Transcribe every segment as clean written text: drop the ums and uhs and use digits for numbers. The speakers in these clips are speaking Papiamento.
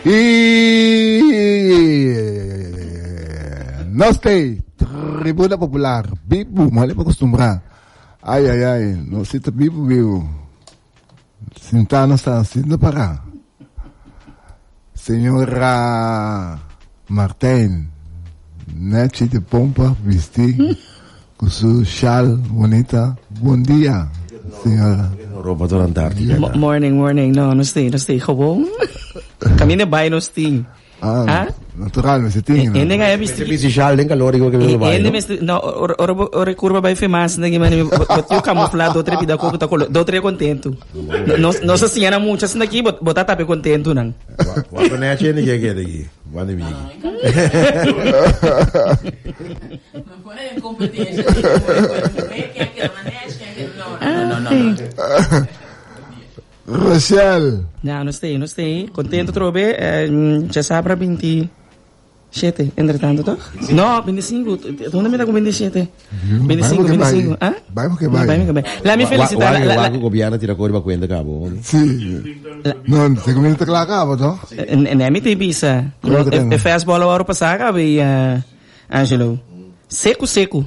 Y nos tey Tribuna Popular bibu, mali pa acostumbra. Ay ay ay, nos si ta bibu bibu. Sintá nos ta sinta pará. Señora Martijn, nechi di pompa bisti cu su shal bonita. Bon dia, señora. Ropa door Antarctica. Morning, morning. No, nos tin, nos tin. Gewoon. Caminda bay nos tin. Ah, ah? Natural, mester tin. No? Hende nga bisti. Bisti shal den calor igual que lo bay. Hende mester no ora ora ora curva bay femas nagi mani bot yo camufla do tre pida ko ta colo do tre contento. No no se siña na mucha sina ki bot bota tape contento nan. Wa ko na che ni ke ke de Wa ni mi. No, no, no. Rochelle. Ja, nos t'ei, nos t'ei. Contento trobe. Djasabra 27, entretanto, toch? No, 25. Donde mi ta cu 27? 25, 25. Ah? Bai porque bai. Bai porque bai. La mi felicita. La, la, la, gobierno tira cori pa cuenta cabo. Sí. No, se comienza a klaar cabo, toch? En mi te bisa. E fastball awor pasa cabo y Angelo. Seco, seco.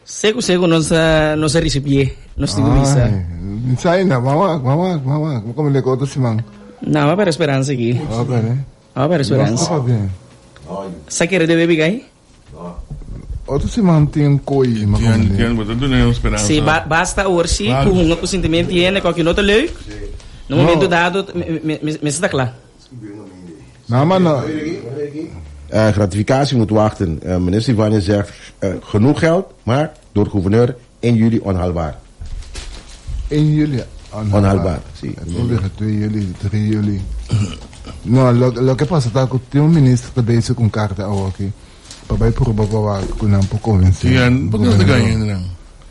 Seku seku nos a nos a ricibié, nos tin ku bisa. Ay, sai na, vamos a, vamos a, vamos a, como le otro siman. No, va para esperanza aquí. Ok, ne? Va para esperanza. No, bien. Sa kere debe bigay? Otro siman tin koi, ma Tien, tien, bo ta duna un speransa. Sí, ba, basta awor sí, ku hunga ku sentimiento tiene, ku no ta leuk. No momento dado, me, me, me, me está kla. No, maar no. Gratificatie moet wachten. Minister Silvania zegt genoeg geld, maar door gouverneur 1 juli onhaalbaar. 1 juli onhaalbaar. Onhaalbaar, sí. 2 juli, 3 juli. No, lo, loke pasa ta ku tin un minister ta bezig ku un karta awoki pa bai proba pa wak ku nan por konvensé. Sí, en por qué no te gaña nan?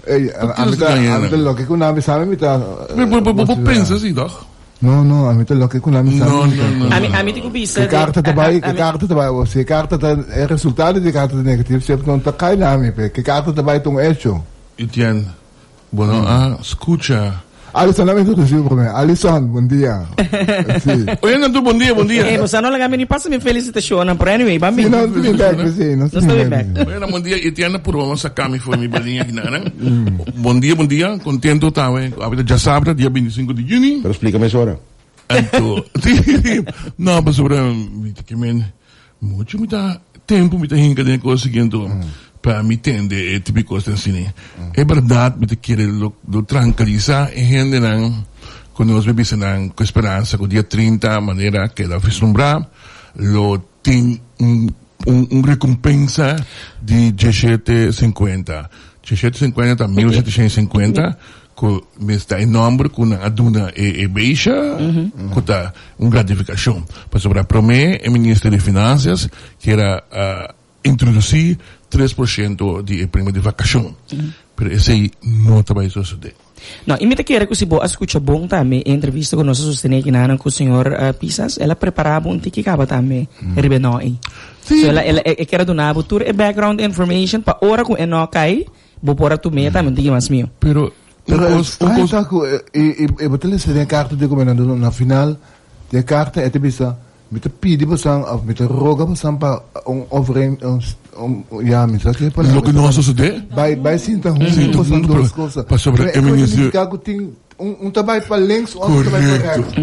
Ey, Por qué no te gaña a mi nan? loke ku nan bisa mi ta. Bo, bo, bo, bo pensa si, toch? No, no, ami ta loke ku nan No, no, no. Ami, ami tin ku bisa. E karta ta bai, e ami- karta ta bai, si e karta ta, e resultado di e karta ta negativo, siempre no ta kai na ami, pe. Ke karta ta bai ta un hecho. Etienne, bo no a skucha. Alison, laat me introduci prome. Alison, bon dia. Si. Oye, Nantu, bon dia, bon dia. Eh, bosa no laga mi ni pasa mi felicitacionnan, pero anyway, ban Si, bin. no, no ta bin bek, si, no Nos ta bin bek. Oye, bon dia, Etienne, purba bo saka mi for mi baliña akinan. Bon dia, bon dia. Contento tawe. Awe ta djasabra, dia 25 di juni. Pero splika mesora. Anto, no, pasobra mi ta kimen mucho mi ta tempo mi ta hinka den e kos siguiente pa mi tende e tipo di kos asina. E berdad mi ta kere lo lo trankalisa e hendenan ku nos mi bisa nan ku speransa ku dia 30 manera keda vislumbra lo tin un un un rekompensa di diesshete sinkuenta. Diesshete sinkuenta ta 1750 ku mes ta e nòmber ku nan a duna e e beisha ku ta un gratifikashon. Pasobra promé e minister di finansias kier a introdusí 3% di e prima di vakashon, pero esei no ta bai sosodé. No, i mi ta kere ku si bo a skucha bon tambe e entrevista ku nos a sostené kinanan ku señor Pisas, el a prepará bo un tiki kaba tambe riba e no ei. Sí. So el a, el a, e kier a duna bo tur e background information pa ora ku e no kai, bo por a tum'é tambe un tiki mas mihó. Pero un Pero kos, un extraño kos. ta ku e, e, bo ta lesa den e karta di gobernador, na final di e karta e ta bisa, Mi ta pidi bosan of mi ta roga bosan pa un overeen un un ya mi sa ke palabra. Loke no a sosodé. Bai bai sinta huntu Sinta bosan huntu dos pa cosa. pasobra Pero e e cosa minister nifica cu tin un un ta bai pa links otro ta bai pa Correcto. rechts.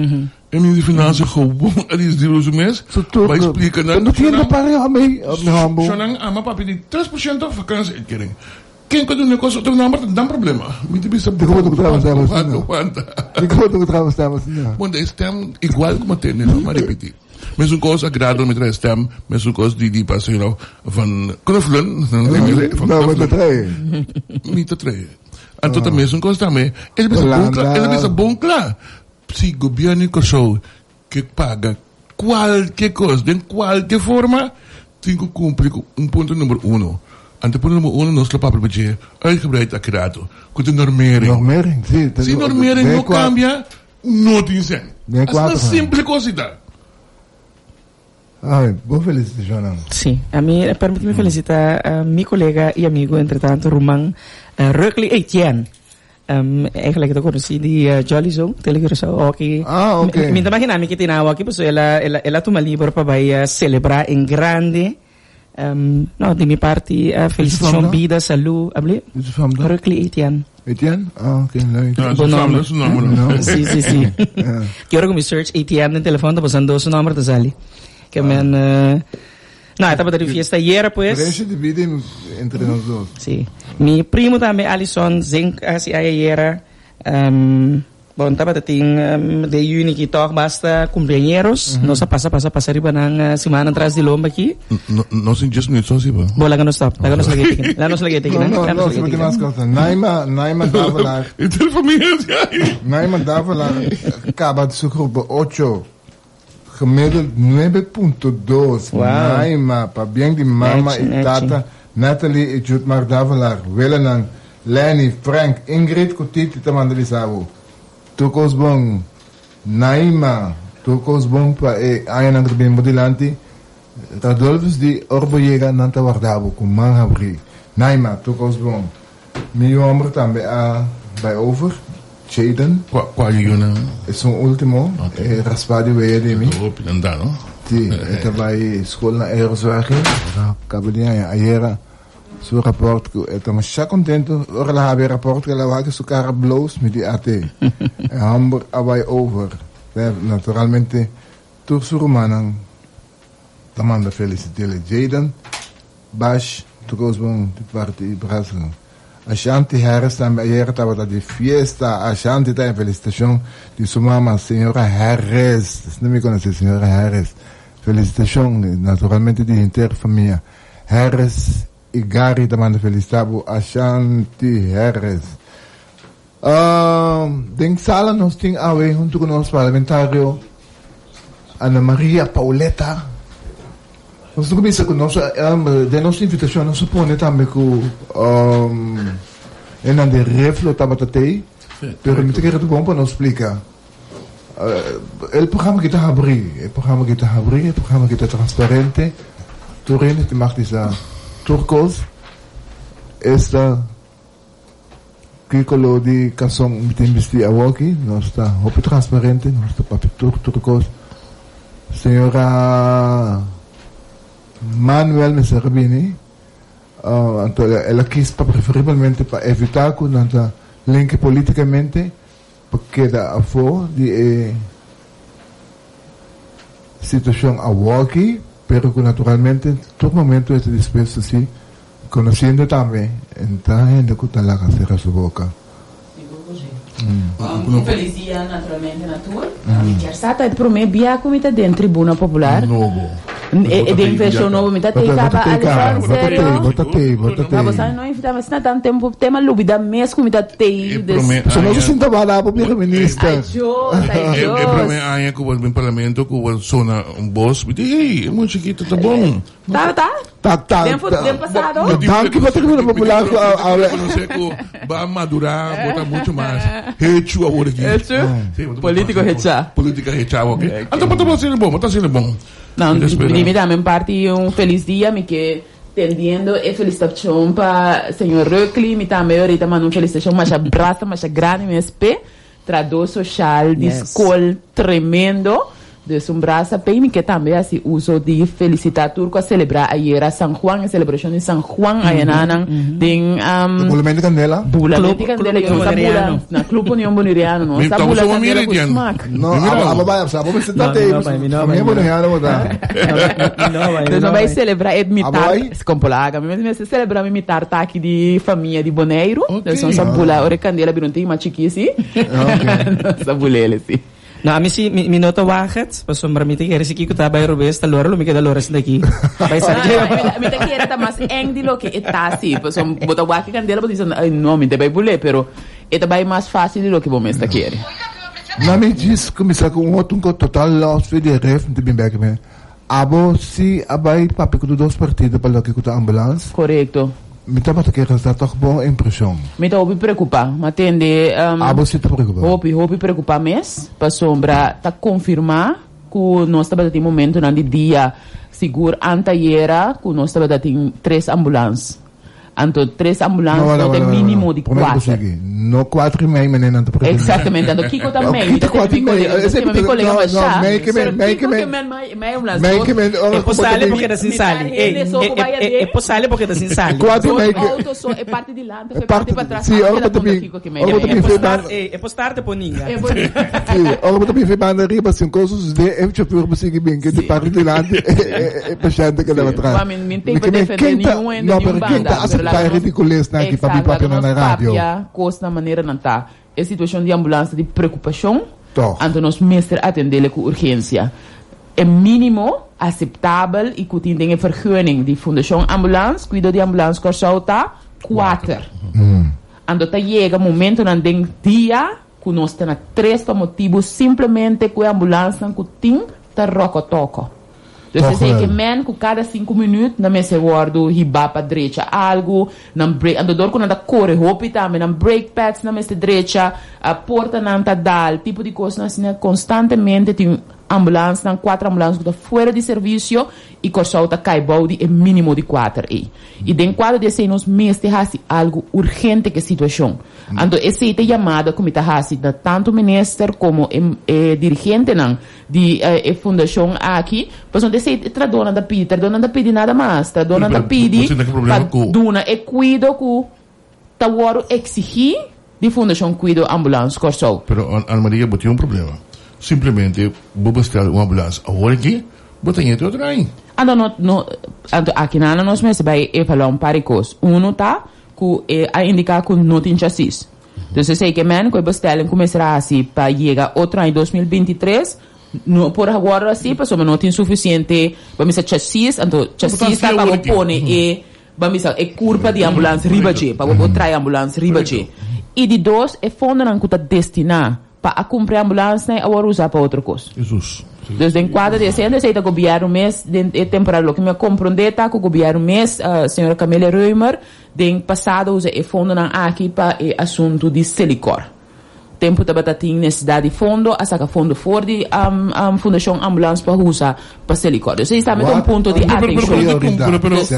E minister di finansa gewoon a disdi su mes Su tur bai splica nan No tin ta pareha mi mi hombo. Shonan ama papia di 3% vakantie uitkering. Ken ku duna e kos otro nomber ta dan problema. Mi ta bisa Di como tu traba stem wanta, asina? wanta. Di como tu traba stem asina? Bon, de stem igual como tende, no? Maar repeti. Mesun kos agrado mi trae stem, mesun kos di di pas, you know, van knuffelen. Van No, maar knuffelen. ta trae. Mi ta trae. Anto ta mesun kos tambe. El bisa bon kla, el bisa bon kla. Si gobierno di Kòrsou ke paga kualke kos den kualke forma tin ku kumpli ku un punto number uno. Anto punto number uno nos lo papia pa dje uitgebreid akurato ku ta normering. Normering, si. Si normering no kambia no tin sen. Den Asina kuater. simpel kos ta. Ay, bon felicitacionnan. Si, ami permiti mi felicita mi colega y amigo entretanto ruman Rökly Etienne. Eigenlijk ta conoci di Jolly Zone, Tele Curaçao hockey. Ah, ok. Mi ta imagina mi que tin awa aki, pasobra el a, el a, el a tuma liber pa bai celebra en grande. No, di mi parti, felicitacion, bida, salud. Abli? Is su fam ta? Rukli Etienne. Etienne? Ah, ok, leuk. Ah, su fam, su nomber. No. Si, si, si. Ki ora ku mi search Etienne den telefon ta pasando su nomber ta sali. Ke men, No, e tabata di fiesta ayera pues. Diferencia di vida entre nos dos. Sí. Mi primo tambe Alison Zink a hasi ay ayera. Um, bon, tabata tin um, de juni ki toch basta cumpleañeros. Nos a pasa, pasa, pasa riba nan uh, simanan tras di lomba aki. No, no sin 10 minutos así, ba? Bo, laga nos stop. Laga nos laga tiki. Laga nos laga tiki. No, no, Laga no, nos se laga mete tiki. mas cosa. Naima, Naima Davelaar. Entre familia, sí. Naima Davelaar acaba su grupo 8. Gemiddeld 9.2 Wow. Naima, pabien di mama Nechi, y nechi. tata Natalie y Jutmar Davelaar, welanan Lenny, Frank, Ingrid cu Titi ta manda bisa bo. Tur cos bon Naima, tur cos bon pa e añanan cu ta bini bo dilanti. Radolfus di ora bo yega nan ta warda bo cu man habri. Naima, tur cos bon. Mi yu homber tambe a bai over, Jayden. Kua, kua yu yunan? Esun ultimo, e raspa di wea di mi. Hopi nan ta, no? Si, e ta bai skol na Aerosweg. Ora kaba di haña ayera su raport ku e ta masha kontentu. Ora el a habi e raport ku el a wak su kara bloos, mi di ate. E homber a bai over. Naturalmente tur su rumannan ta manda felicitele. Jayden. Bash, tur kos bon di parti i brasa. Ashanti Harris tambe ayer tabata di fiesta. Ashanti ta en felicitacion di su mama, señora Harris. Esnan mi conoce, señora Harris. Felicitacion, naturalmente di henter famia. Harris i Gary ta manda felicita bo, Ashanti Harris. Den sala nos tin awe hunto cu nos parlamentario Ana Maria Pauletta. Nos ta cuminsa cu nos den nos invitacion nos a pone tambe cu enan di Reflo tabata tey, pero mi ta kere ta bon pa nos splica. El programa aki ta habri, e programa aki ta habri, e programa aki ta transparente, tur hende tin mag di sa tur cos, esta. Ki color di calzon mi tin bisti awoki? Nos ta hopi transparente, nos ta papia tur tur cos. Señora Manuel mester a bini, anto el a kis pa preferiblemente pa evita cu nan ta linke politicamente pa keda afo di e situacion awoki, pero cu naturalmente tur momento e ta dispuesto si. Conociendo tambe en ta hende cu ta laga cera su boca. Sigur cu si. Un feliz dia naturalmente na tur. Mi kier sa ta e prome bia cu mi ta den Tribuna Popular. Nobo. E den version nobo mi ta tey caba Alison serio. Bo ta tey, bo ta tey. Ma bo sa no invita mi asina tan tempo tema lubida mes cu mi ta tey. E prome So no aña. se sinta bala bo bira minister. Ay Dios, ay Dios. E prome aña cu bo bin parlamento cu bo sona un bos mi di hey e mucha chikito ta bon. Ta, ta? Ta, ta, Den fu- ta. den pasado? Danki pa tribuna popular ku a- a- Reconoce ku ba a madura, bo ta mucho mas hechu awor aki. Hechu? Sí, bo ta Politico mucho mas hecha. Politica hecha awor aki. Anto bo ta haciendo bon, bo ta haciendo bon. No, Mi ta espera. di mi tambe parti un feliz dia, mi ke tendiendo e felicitacion pa señor Röckli, mi tambe ahorita manda un felicitacion masha brasa, masha grandi mes p'e. Trahadó soshal di skol tremendo. Dus un brasa p'ei mi ke tambe hasi uso di felisitá tur ku a selebrá ayera San Juan, e selebrashon di San Juan ayananan den Bulamento di kandela? Bulamento di kandela i nos a bula na Club Union Boneriano nos a bula kandela ku smak. No, abo bai abo mester ta tei famia boneriano bo ta. Dus nos bai selebrá e mitar Kompolaga mi mester selebrá mi mitar taki di famia di Boneiru. Dus nos a bula ora e kandela bira un tiki mas chikí si. Nos a bul'el si. No, ami si mi mi no ta wak het, pasobra mi ta kere si kiko ta bai robes ta lora lo mi keda lora sinta aki. Bai sa No, no, mi ta kere ta mas eng di loke e ta si. Pasobra bo ta wak e kandela bo ta bisa ay no mi ta bai bul'e pero e ta bai mas fácil di loke bo mes ta kere. Na mi djis kuminsá ku un otro total los for di e ref mi ta bin bek mi. Abo si a bai papia ku tur dos partido pa loke ku ta ambulans? Korekto. Mi tabata ke resta tòg bon impreshon. Mi ta hopi preokupá. Mi a tende. Abo si ta preokupá? Hopi, hopi preokupá mes, pasobra ta konfirmá ku nos tabata tin momentonan di dia, sigur antayera, ku nos tabata tin tres ambulans. Anto tres ambulans No, no ta e wala, wala, mínimo wala. di Promé ku kuater. sigui. No kuater i mei meneer nan ta pretendé. Exactamente. Anto kiko ta No, mei? Mi kita ta kuater tende i mi mei. kolega, mi ta Esei stima mi mi ta- kolega no, no, masha. mei ke men, Pero mei ke kiko ke men. men mei mei ambulans? Mei Dos ke men, ora E ku por bo ta sali bin- porque ta sin Mitar sali. hende Ey, so e, ku bai e, e, aden. e por sali porque ta sin sali. Kuater i Dos mei ke- auto so e parti dilanti of E e parti parti- patras. sí, Ora ora keda bo ta punta bin- kiko ke mei ora bo ta mei. bin E por fe start, banda- ey, e por start e por ninga. E por- Sí, ora bo ta bin fe banda riba, si un kos sucede, e chauffeur bo sigui bin, ke di parti dilanti, e, e, e pashente keda patras. Wa, mi, mi Mi tem ke pa men, defender ken ta- ningun hende, no, ningun pero ken banda. ta Pero acepta laga e nos- ridiculez nan aki pa mi Exacto, papia laga na nos radio? papia kos na manera nan ta. E situacion di ambulans ta di preocupacion, Toch. anto nos mester atendele cu urgencia. E minimo aceptabel y cu tin den e vergunning di Fundacion Ambulans, Cuido di Ambulans Corsou ta kuater. Anto ta yega momentonan den dia cu nos ta na tres pa motibo simplemente cu e ambulansnan cu tin ta rokotoko. Dus Toch esey ke wel. men cu cada sinku minuut nan mester wordo hiba pa drecha algo, nan brake, anto dor cu nan ta core hopi tambe, nan brake pads nan mester drecha, portanan ta dal, tipo di cosnan asina constantemente tin ambulansnan, cuater ambulans cu ta fuera di servicio y Corsou ta cay bou di e minimo di cuater ey. Y den cuadro di esey nos mester haci algo urgente cu e situacion. Anto esey ta e yamada cu mi ta haci na tanto minister como e e dirigentenan di e fundacion aki, pasobra esey e trahadornan ta pidi, trahadornan ta pidi nada mas, trahadornan ta pidi pa duna e cuido cu ta wordo exigi di Fundacion Cuido Ambulans Corsou. Pero Ana Maria bo tin un problema, simplemente bo bestel un ambulans awor aki, bo ta ñete otro aña. Anto no no anto aki nan nos mester bay evalua un par di cos, uno ta cu e a indica cu no tin chasis. Dus esei ke men ku e bestelling ku mester a hasi pa yega otro aña 2023 no por a wòrdu hasi pasobra no tin sufisiente ban bisa chasis, anto chasis ta pa bo pone e ban bisa e kurpa di ambulans riba dje, pa bo por trae ambulans riba dje. I di dos e fondonan ku ta destiná pa a kumpra e ambulansnan a wòrdu usá pa otro kos. Dus den kuadro di esei, esei ta gobièrnu mes den e temporada loke mi a komprondé ta ku gobièrnu mes, señora Camelia Römer, Den pasado usa e fondonan aki pa e asuntu di Selikor. Tempu tabata tin nesesidat di fondo, a saka fondo for di Fundashon Ambulans pa usa pa Selikor. Dus esei tambe ta un punto di atenshon. Dus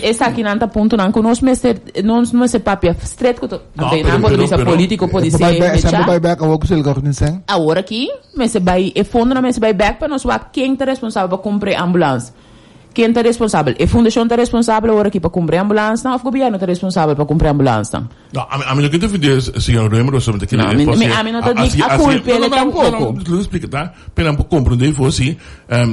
esakinan ta puntonan ku nos mester nos mester papia stret ku nan por bisa politiko por di ser mechá. Awor aki mester bai e fondonan mester bai bek pa nos wak ken ta responsabel pa kumpra e ambulans. Ken ta responsabel? E fundashon ta responsabel awor aki pa kumpra e ambulansnan òf gobièrnu ta responsabel pa kumpra e ambulansnan? No, ami, ami no ke defendé señor Römer, pasobra mi ta kere No, mi, mi, ami no ta di a kulp'é tampoko. No, no, no, no, splika ta, pero nan por komprendé for si,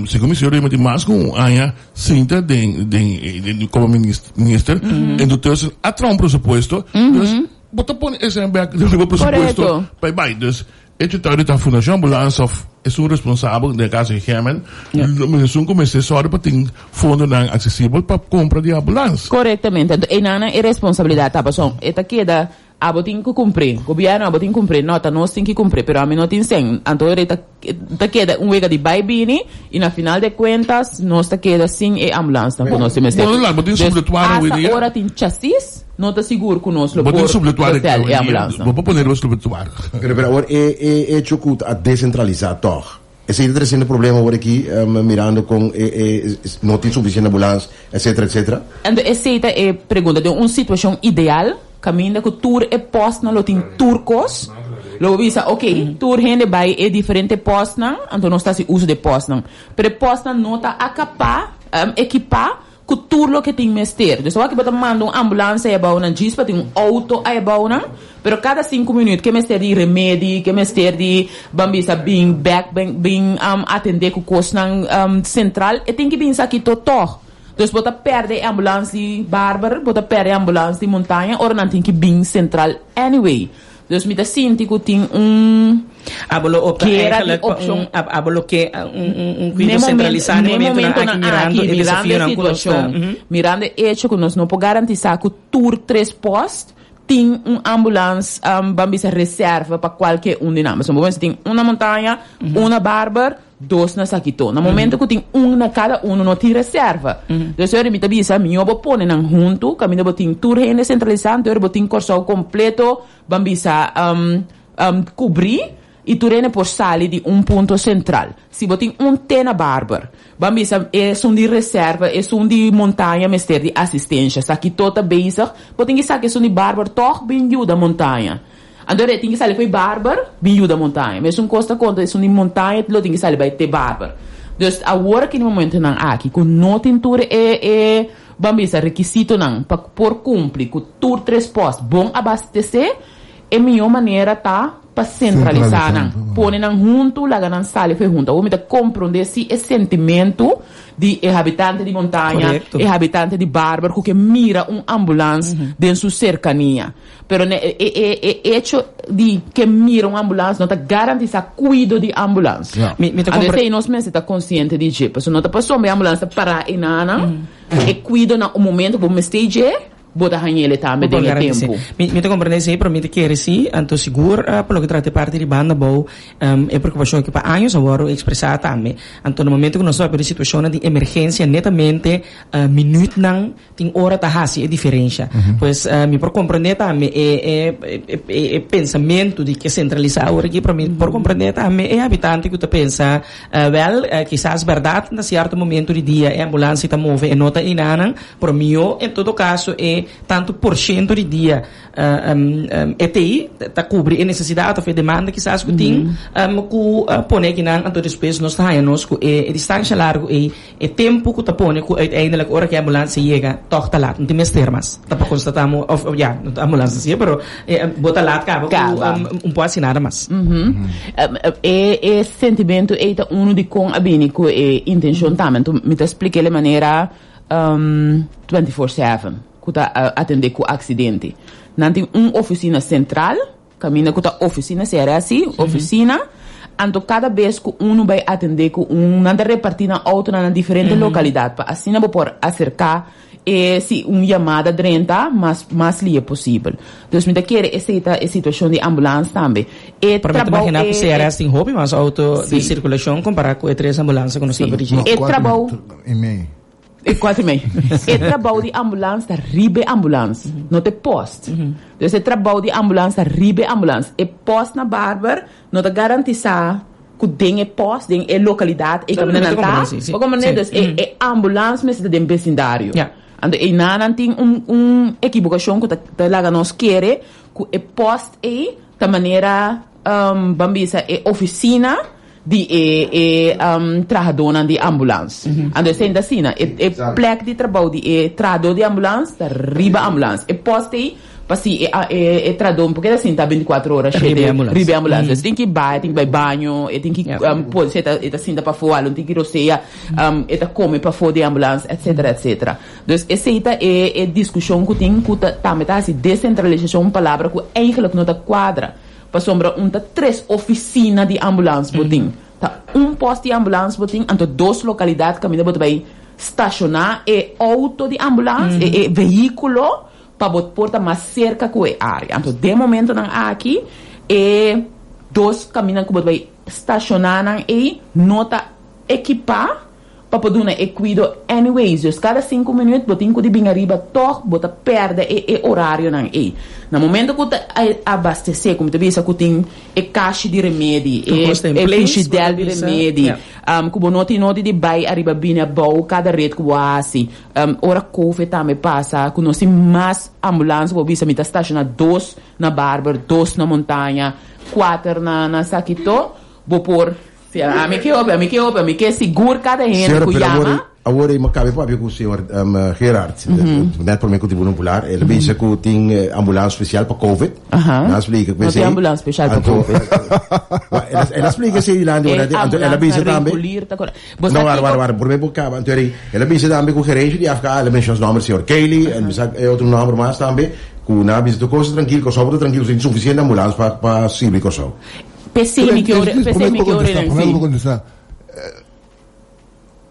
segun mi señor Römer tin mas ku un aña sinta den, den, den, komo minister, entonces a traha un presupuesto, dus bo ta pone esei bek riba presupuesto pa e bai, dus Hecho ta ahorita Fundacion Ambulance of esun responsabel, den e caso di Germen, esun cu mester sòru pa tin fondonan accesibel pa compra di ambulance. Correctamente. Anto eynan e responsabilidad ta pasobra e ta keda abo tin cu cumpri, gobierno abo tin cumpri, no ta nos tin ki cumpri pero ami no tin cen. Anto ora e ta ta keda un wega di bay bini y na final de cuentas nos ta keda sin e ambulancenan cu nos tin mester. Bo no tin Dus supletuario hoy hasta dia? ora tin chasis. No ta sigur ku nos lo Bo tin por supletuario bestel e hoy dia? ambulansnan. Bo por pone riba supletuario. Pero pero awor e e hecho ku ta desentralisá tòg. Esei ta tresiendo problema awor aki mirando kon e e no tin sufisiente ambulans etcetera etcetera. Anto esei ta e pregunta. Den un situashon ideal kaminda ku tur e pòstnan lo tin tur kos, lo bo bisa ok tur hende bai e diferente pòstnan anto nos ta hasi uso di e pòstnan. Pero e pòstnan no ta akapá ekipá Ku tur loke tin mester. Dus awor ki bo ta manda un ambulans ei abou nan djis pa tin un outo ei abou nan, pero kada sinku minuut ke mester di remedi, ke mester di ban bisa bin bek bin bin atende ku kosnan sentral, e tin ki bin sa kito tog. Dus bo ta perde e ambulans di Barber, bo ta perde e ambulans di Montaña ora nan tin ki bin sentral anyway. Dus mi ta sinti ku tin un Abo lo opta kera di eigenlijk pa opshon. un ab abo lo ke un un un N'e kuido momento sentralisá n'e n'e momentonan momentonan aki mirando aki, e mirando e desafionan ku nos ta situashon, mirando e echo ku nos no por garantisá ku tur tres pòst tin un ambulans ban bisa reserva pa kualke un di nan. Pasobra bo mester tin un na Montaña, un na Barber, dos na Sakito. Na momento ku tin un na kada uno no tin reserva. Dus ora mi ta bisa mihó bo pone nan huntu kaminda bo tin tur hende sentralisá anto ora bo tin Kòrsou kompleto ban bisa kubrí. I tur hende por sali di un punto sentral. Si bo tin un te na Barber, ban bisa esun di reserva, esun di Montaña mester di asistensha. Sakito ta bezig, bo tin ki saka esun di Barber tòg bin yuda Montaña. Anto e tin ki sali fo'i Barber bin yuda Montaña. Mesun kos ta konta esun di Montaña lo tin ki sali bai te Barber. Dus awor aki na momentonan aki ku no tin tur e e ban bisa rekisitonan pa por kumpli ku tur tres pòst bon abastesé, e mihó manera ta pa sentralisá nan, pone nan huntu, laga nan sali fo'i huntu. Awor mi ta komprondé si e sentimentu di e habitante di Montaña, e habitante di Barber ku ke mira un ambulans den su serkania. Pero e e e echo di ke mira un ambulans no ta garantisá kuido di ambulans. Anto esei nos mester ta konsiente di dje. Pasobra no ta pasobra e ambulans ta pará enanan, e kuido na un momento ku bo mester dje, Bo ta hañ'el tambe den e tempu. Mi ta comprende esey, pero mi ta kere si, anto sigur pa loke trata e parti di banda abou, e preocupacion aki pa años a wordo expresa tambe. Anto na momento cu nos ta papia di situacionnan di emergencia, netamente minuutnan tin ora ta haci e diferencia. Pues mi por comprende tambe e e pensamento di ke centralisa awor aki, pero mi por comprende tambe e habitante cu ta pensa, wel, kisas berdad na cierto momento di dia e ambulancia ta move e no ta enanan, Pero mihó en todo kaso e tantu por shento di dia e tei ta kubri e nesesidat òf e demanda kisas ku tin ku pone akinan anto despues nos ta haña nos ku e distansha largu ei e tempu ku ta pone ku uiteindelijk ora ku e ambulans yega tòg ta lat no tin mester mas ta pa konstatá mo òf ya no ta ambulans ta siña pero bo ta lat kaba ku un por hasi nada mas. E sentimentu ei ta unu di kon a bini ku e intenshon tambe anto mi ta splik'el e manera 24/7 ku ta atendé ku aksidente. Nan tin un ofisina sentral, kaminda ku ta ofisina CRS sí, ofisina. Anto kada bes ku unu bai atendé ku un, nan ta repartí nan outonan na diferente lokalidat pa asina bo por aserká e si un yamada drenta mas mas lihe posibel. Dus mi ta kere esei ta e situashon di ambulans tambe. E Pero mi ta trabou imaginá ku e CRS tin hopi mas outo di Sí. sirkulashon kompará ku e tres ambulansa ku nos ta Sí. dirigí. E trabou I mei. E kuater i mei. E trabou di ambulans ta riba e ambulans, no ta e post. Dus e trabou di ambulans ta riba e ambulans. E post na Barber no ta garantisá ku den e post, den e lokalidat e kaminda nan ta. Bo komprendé? Dus e e ambulans mester ta den besindario. Anto einan nan tin un un ekibokashon ku ta ta laga nos kere ku e post ei ta manera ban bisa e ofisina di e e trahadónan di ambulans. Anto esei ta asina, e e plek di trabou di e trahadó di ambulans ta riba ambulans. E post ei pa si e e e trahadó no por keda sinta bintikuater ora shete riba e ambulans. E tin ki bai, e tin ki bai baño, e tin ki por si e ta sinta pafó algu tin ki rosea, e ta kome pafó di e ambulans etcetera etcetera. Dus esei ta e e diskushon ku tin ku ta tambe ta hasi desentralisashon un palabra ku eigenlijk no ta kuadra. Pasobra un ta tres ofisina di ambulans bo tin. Ta un post di ambulans bo tin, anto dos lokalidat kaminda bo ta bai stashoná e outo di ambulans, e e vehíkulo, pa bo por ta mas serka ku e área. Anto den momentonan aki e dos kaminda ku bo ta bai stashoná nan ei no ta ekipá pa por duna e kuido anyways. Dus kada sinku minuut bo tin ku di bin ariba tòg bo ta pèrdè e e orarionan ei. Na momento ku ta abastesé, ku mi ta bisa ku tin e kashi di remedi, e e frishidèl di remedi, ku bo no tin nodi di bai ariba bini abou kada ret ku bo a hasi. Ora covid tambe pasa ku nos tin mas ambulans ku bo bisa mi ta stashoná dos na Barber, dos na Montaña, kuater na na Sakito, bo por Si ami ke hopi, ami ke hopi, ami ke sigur kada hende Señora, ku pero awor, yama. awor ei makabe papia ku señor Gerard, net prome ku Tribuna Popular, el a bisa ku tin ambulans spesial pa Covid. Aha. Nan a splika ku No tin esei. ambulans spesial pa Anto, Covid. Wa, el a, el a splika esei dilanti, E ora, anto el a ambulans bisa na tambe. regulier ta kore. Bo No, sa wara, kiko? wara, wara, prome bo kaba. Anto eri, el a bisa tambe ku gerensia di AFK, el a menshona su nomber, señor Kelly, el bisa e otro nomber mas tambe, ku nan a bisa tur kos ta trankil, Kòrsou bo ta trankil, pasobra tin sufisiente ambulans pa, pa sirbi Kòrsou. P'esei mi ke ora, p'esei mi ke ora Promé ku bo kontestá,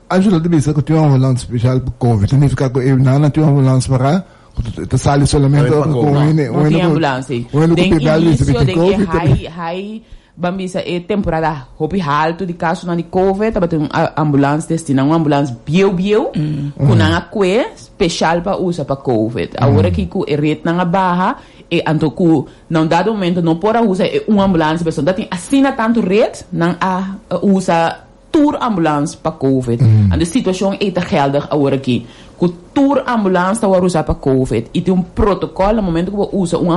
Angelo ta bisa ku tin un ambulans spesial pa covid, signifiká ku e nan tin un ambulans pará ku ta sali solamente ora ku un hende, No tin ambulans ei. un hende ku Den pebel bisa ku inisio tin den e covid. high, high, ban bisa e temporada hopi haltu di kasonan di covid tabatin un ambulans destiná, un ambulans bieu bieu ku nan a kue spesial pa usa pa covid. Awor aki ku e retnan a baha. E anto ku na un dado momento no por a usa e un ambulans pasobra ta tin asina tantu red nan a usa tur ambulans pa covid. Anto e situashon ei ta geldig awor aki ku tur ambulans ta wòrdu usa pa covid i tin un protokòl na momento ku bo usa un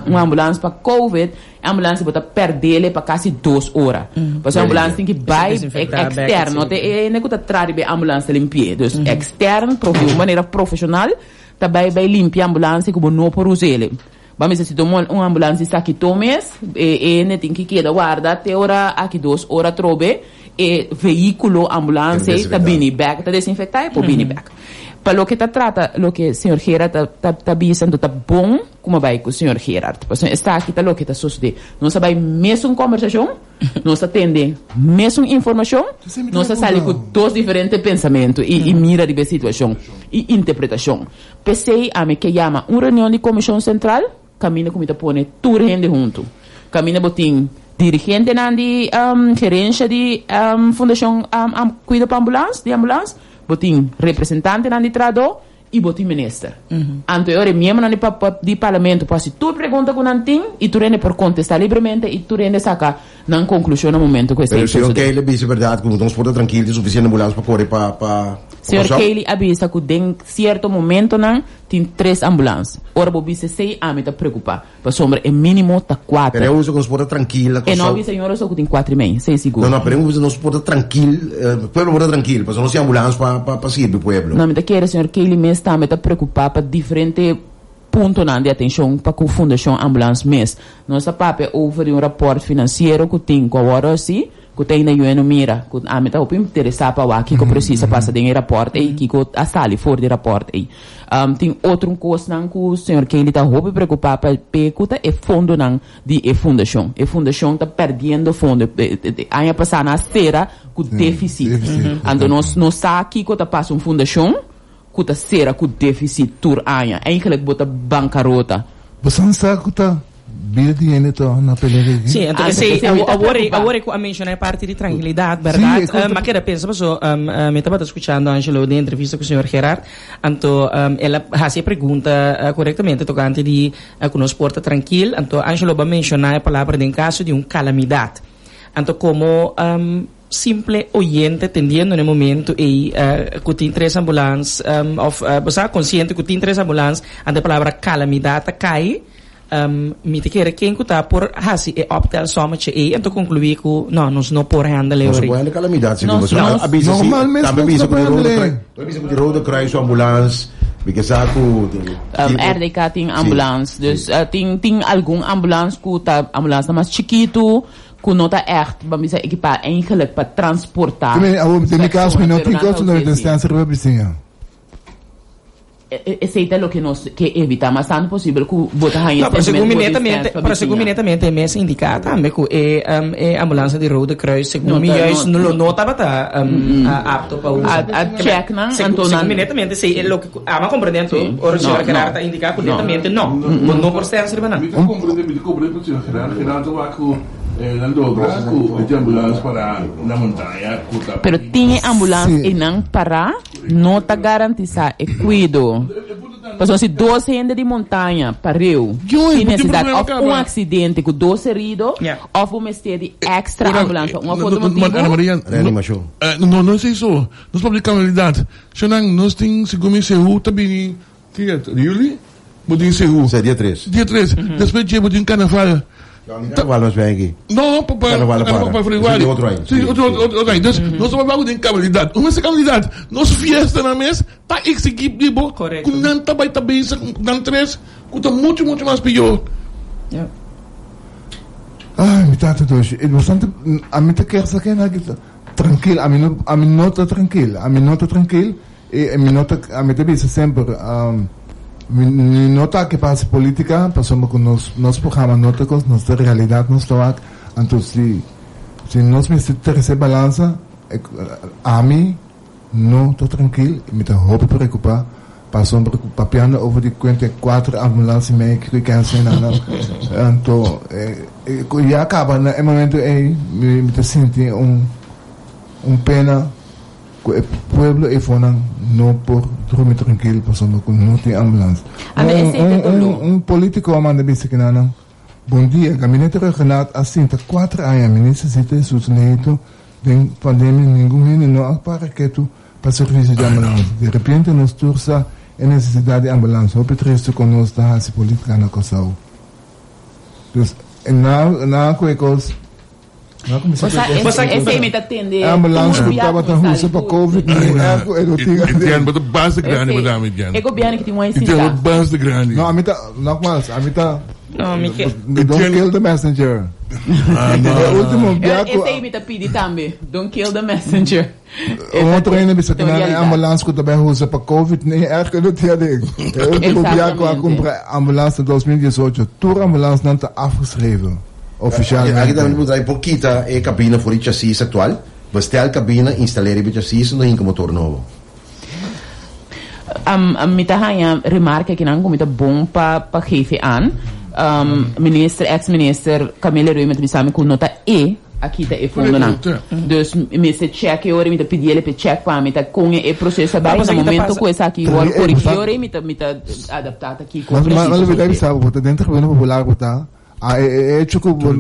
un ambulans pa covid e ambulans bo ta pèrdele pa kasi dos ora pasobra e ambulans tin ki bai eksterno no ta e hende ku ta traha riba e ambulans ta limpi'é dus ekstern di un manera profeshonal Ta bai bai limpia ambulance ku bo no por us'ele. Bo a mester si tuma un ambulance di Sakito mes, e hende tin ki keda warda te ora aki dos ora atrobe e vehiculo ambulance ei ta bini bek, ta desinfecta e por bini bek. Pa loke ta trata loke señor Gerard ta ta ta bisa anto ta bon ku bo bai ku señor Gerard pasobra esaki ta loke ta sosode. Nos a bai mesun kombersashon. Nos ta tende mesun informashon, nos ta sali ku dos diferente pensamentu i mira riba e situashon i interpretashon. P'esei ami ke yama un reunion di Komishon Sentral kaminda ku mi ta pone tur hende huntu. Kaminda bo tin dirigentenan di gerensha di Fundashon Kuido pa Ambulans, di ambulans, bo tin representantenan di trahadó, i bo tin minister. Anto e ora e miembronan di di parlamento por hasi tur pregunta ku nan tin i tur hende por kontestá libremente i tur hende saka nan konklushon na momento ku esei Pero señor sosodé. Kelly a bisa berdad ku nos por ta trankil tin sufisiente ambulans pa kore pa pa Señor Kòrsou? Kelly a bisa ku den sierto momentonan tin tres ambulans. Ora bo bisa esei ami ta preokupá. Pasobra e minimo ta kuater. Pero e usa ku nos por ta trankil na E no Kòrsou. bisa señor Rosso ku tin kuater i mei, esei sigur. No, no, pero e usa nos por ta trankil, pueblo por ta trankil, pasobra nos tin ambulans pa pa pa sirbi pueblo. No, mi ta kere señor Kelly mes tambe ta preokupá pa diferente puntonan di atenshon pa ku Fundashon Ambulans mes. Nos a papia over di un rapòrt finansiero ku tin ku awor hasi, ku ta ainda yu no mira, ku ami ta hopi interesá pa wak kiko presis a pasa den e rapòrt ei, kiko a sali for di e rapòrt ei. Tin otro kosnan ku señor Kelly ta hopi preokupá pa p'e ku ta e fondonan di e fundashon. E fundashon ta pèrdiendo fondo. Aña pasá nan a sera ku défisit. Anto nos no sa kiko ta pasa un fundashon ku ta sera ku défisit tur aña. Eigenlik bo ta bankarota. Bo san sa ku ta Bida di hende ta na peligro aki. Sí, anto Anto esei, esei mi ta awor, preocupa. awor ku a menshoná e parti di trankilidat, Sí, bèrdat? e kos ta- Mi a keda pensa paso mi tabata skuchando Angelo den entrevista ku señor Gerard, anto el a hasi e pregunta korektamente tokante di ku nos por ta trankil, anto Angelo bo a menshoná e palabra den kaso di un kalamidat. Anto komo simple oyente tendiendo na e momento ei ku tin tres ambulans òf bo sa konsiente ku tin tres ambulans, anto e palabra kalamidat ta kai. Mi ta kere ken ku ta por hasi e optelsommetje ei anto konkluí ku no, nos no por handle Nos no ori. por handle kalamidat si Nos ku no. a bisa si Normalmente tambe nos bisa no ku por di Rode handle. Kruis tambe bisa ku di Rode Kruis su ambulans mi ke sa ku RDK tin ambulans dus tin tin algun ambulans ku ta ambulansnan mas chikitu ku no ta ègt ban bisa ekipá eigenlijk pa transportá Te meen, awor den mi kas mi persona no pero tin nan ta kos no us'é si. distansia riba bisiña. Esei ta loke nos ke evitá mas tantu posibel ku bo ta haña No, pero segun sentiment mi bo netamente, distans pa pero segun mi bisiña. netamente e mes indiká tambe ku e e ambulans di Rode Kruis segun No mi ta juist no lo no tabata apto pa usa. A a check nan Segun anto segun nan mi netamente si e loke ku amo a komprende anto Sí. ora No, señor no. Gerard ta indiká ku No. netamente no, bo no por stens riba nan. Mi ta komprende, mi ta komprende ku señor Gerard, Gerard ta wak ku nan logra ku e ambulans para na montaña ku ta Pero tin e ambulans Sí. einan pará. No ta garantisá e kuido. Pasobra si dos hende di montaña pareu tin nesesidat òf un aksidente ku dos herido òf bo mester di èkstra ambulans pa un òf otro motibu. Reanimashon. No, no esei so. Nos papia di kalamidad. Shonnan, nos tin, segun mi, Sehu ta bini, ki juli? Bo tin Sehu. Esei dia tres. Dia tres. Despues dje bo tin Carnaval. Carnaval nos ven aki. No, pa pa Carnaval a para. pa februari. Esei di otro aña. Sí, otro otro otro aña. Dus nos ta papia den kabalidad. Un mester kabalidad. Nos fiestanan mes ta exigí di bo Correcto. ku nan ta bai ta bezig nan tres ku ta mucho mucho mas pior. Ja. Ay, mi tata doshi. E bastante, ami ta kier sa ken aki trankil. Ami no, ami no ta trankil. Ami no ta trankil. E mi no ta, ami ta bisa semper, mi no ta aki pa hasi politica, pasobra cu nos, nos programa no ta cos, nos ta realidad nos ta wak, anto si, si nos mester trece balansa, ami no ta trankil, mi ta hopi preocupa, pasobra cu papiando over di cuenta e cuater ambulance y medio cu ke haci nan, anto ya caba na e momento ey mi ta sinti un, un pena. ku e pueblo eifonan no por drumi trankil pasobra ku no tin ambulans. Ando esei ta doló. Un politico a manda bisa kinanan, Bon dia, Gabinete Rhuggenaath a sinta kuater aña, Minister Zita Jesus Leito, den pandemia ningun hende no a para ketu pa servicio di ambulans. De repente nos tur sa e necesidad di ambulans. Hopi tristo con nos ta haci politica na Kòrsou. Dus na na ku e kos na kuminsá ku e kos. Osea, esei mi ta tende E ambulans tur ku bia tabata kuminsá usa pa di tur. covid ni airco e lo tin E tian bo ta basta grandi Esei, pa dami tian. e gobièrnu ki tin wou E tian sinta. bo basta grandi. No, ami ta nogmaals, ami ta No, mi ke. Don't kill the messenger. Ah, no, E ultimo bia ku Esei mi ta pidi tambe. Don't kill the messenger. Un otro hende bisa ku nan e ambulans ku ta bai usa pa covid ni airco no tin aden. E ultimo bia ku a kumpra ambulans ta 2018. Tur ambulansnan ta afgeschreven ofishalmente. Aki tambe por por kita e kabina for di chasis aktual, bestel kabina, instal'é riba e chasis no hinka motor nobo. Mi ta haña remarke akinan ku mi ta bon pa pa geef e aan. Minister, ex minister Camille Römer ta bisa mi ku no ta e a kita e fondonan. Dus mester check e ora y mi ta pidi el p'e check pa mi ta con e proceso a bay. Na momento cu esaki worde corrigi ora mi ta mi ta adapta ta kico Mas precies mas a lo sosode. bisa bo ta den Tribuna Popular bo ta a e e hecho cu bo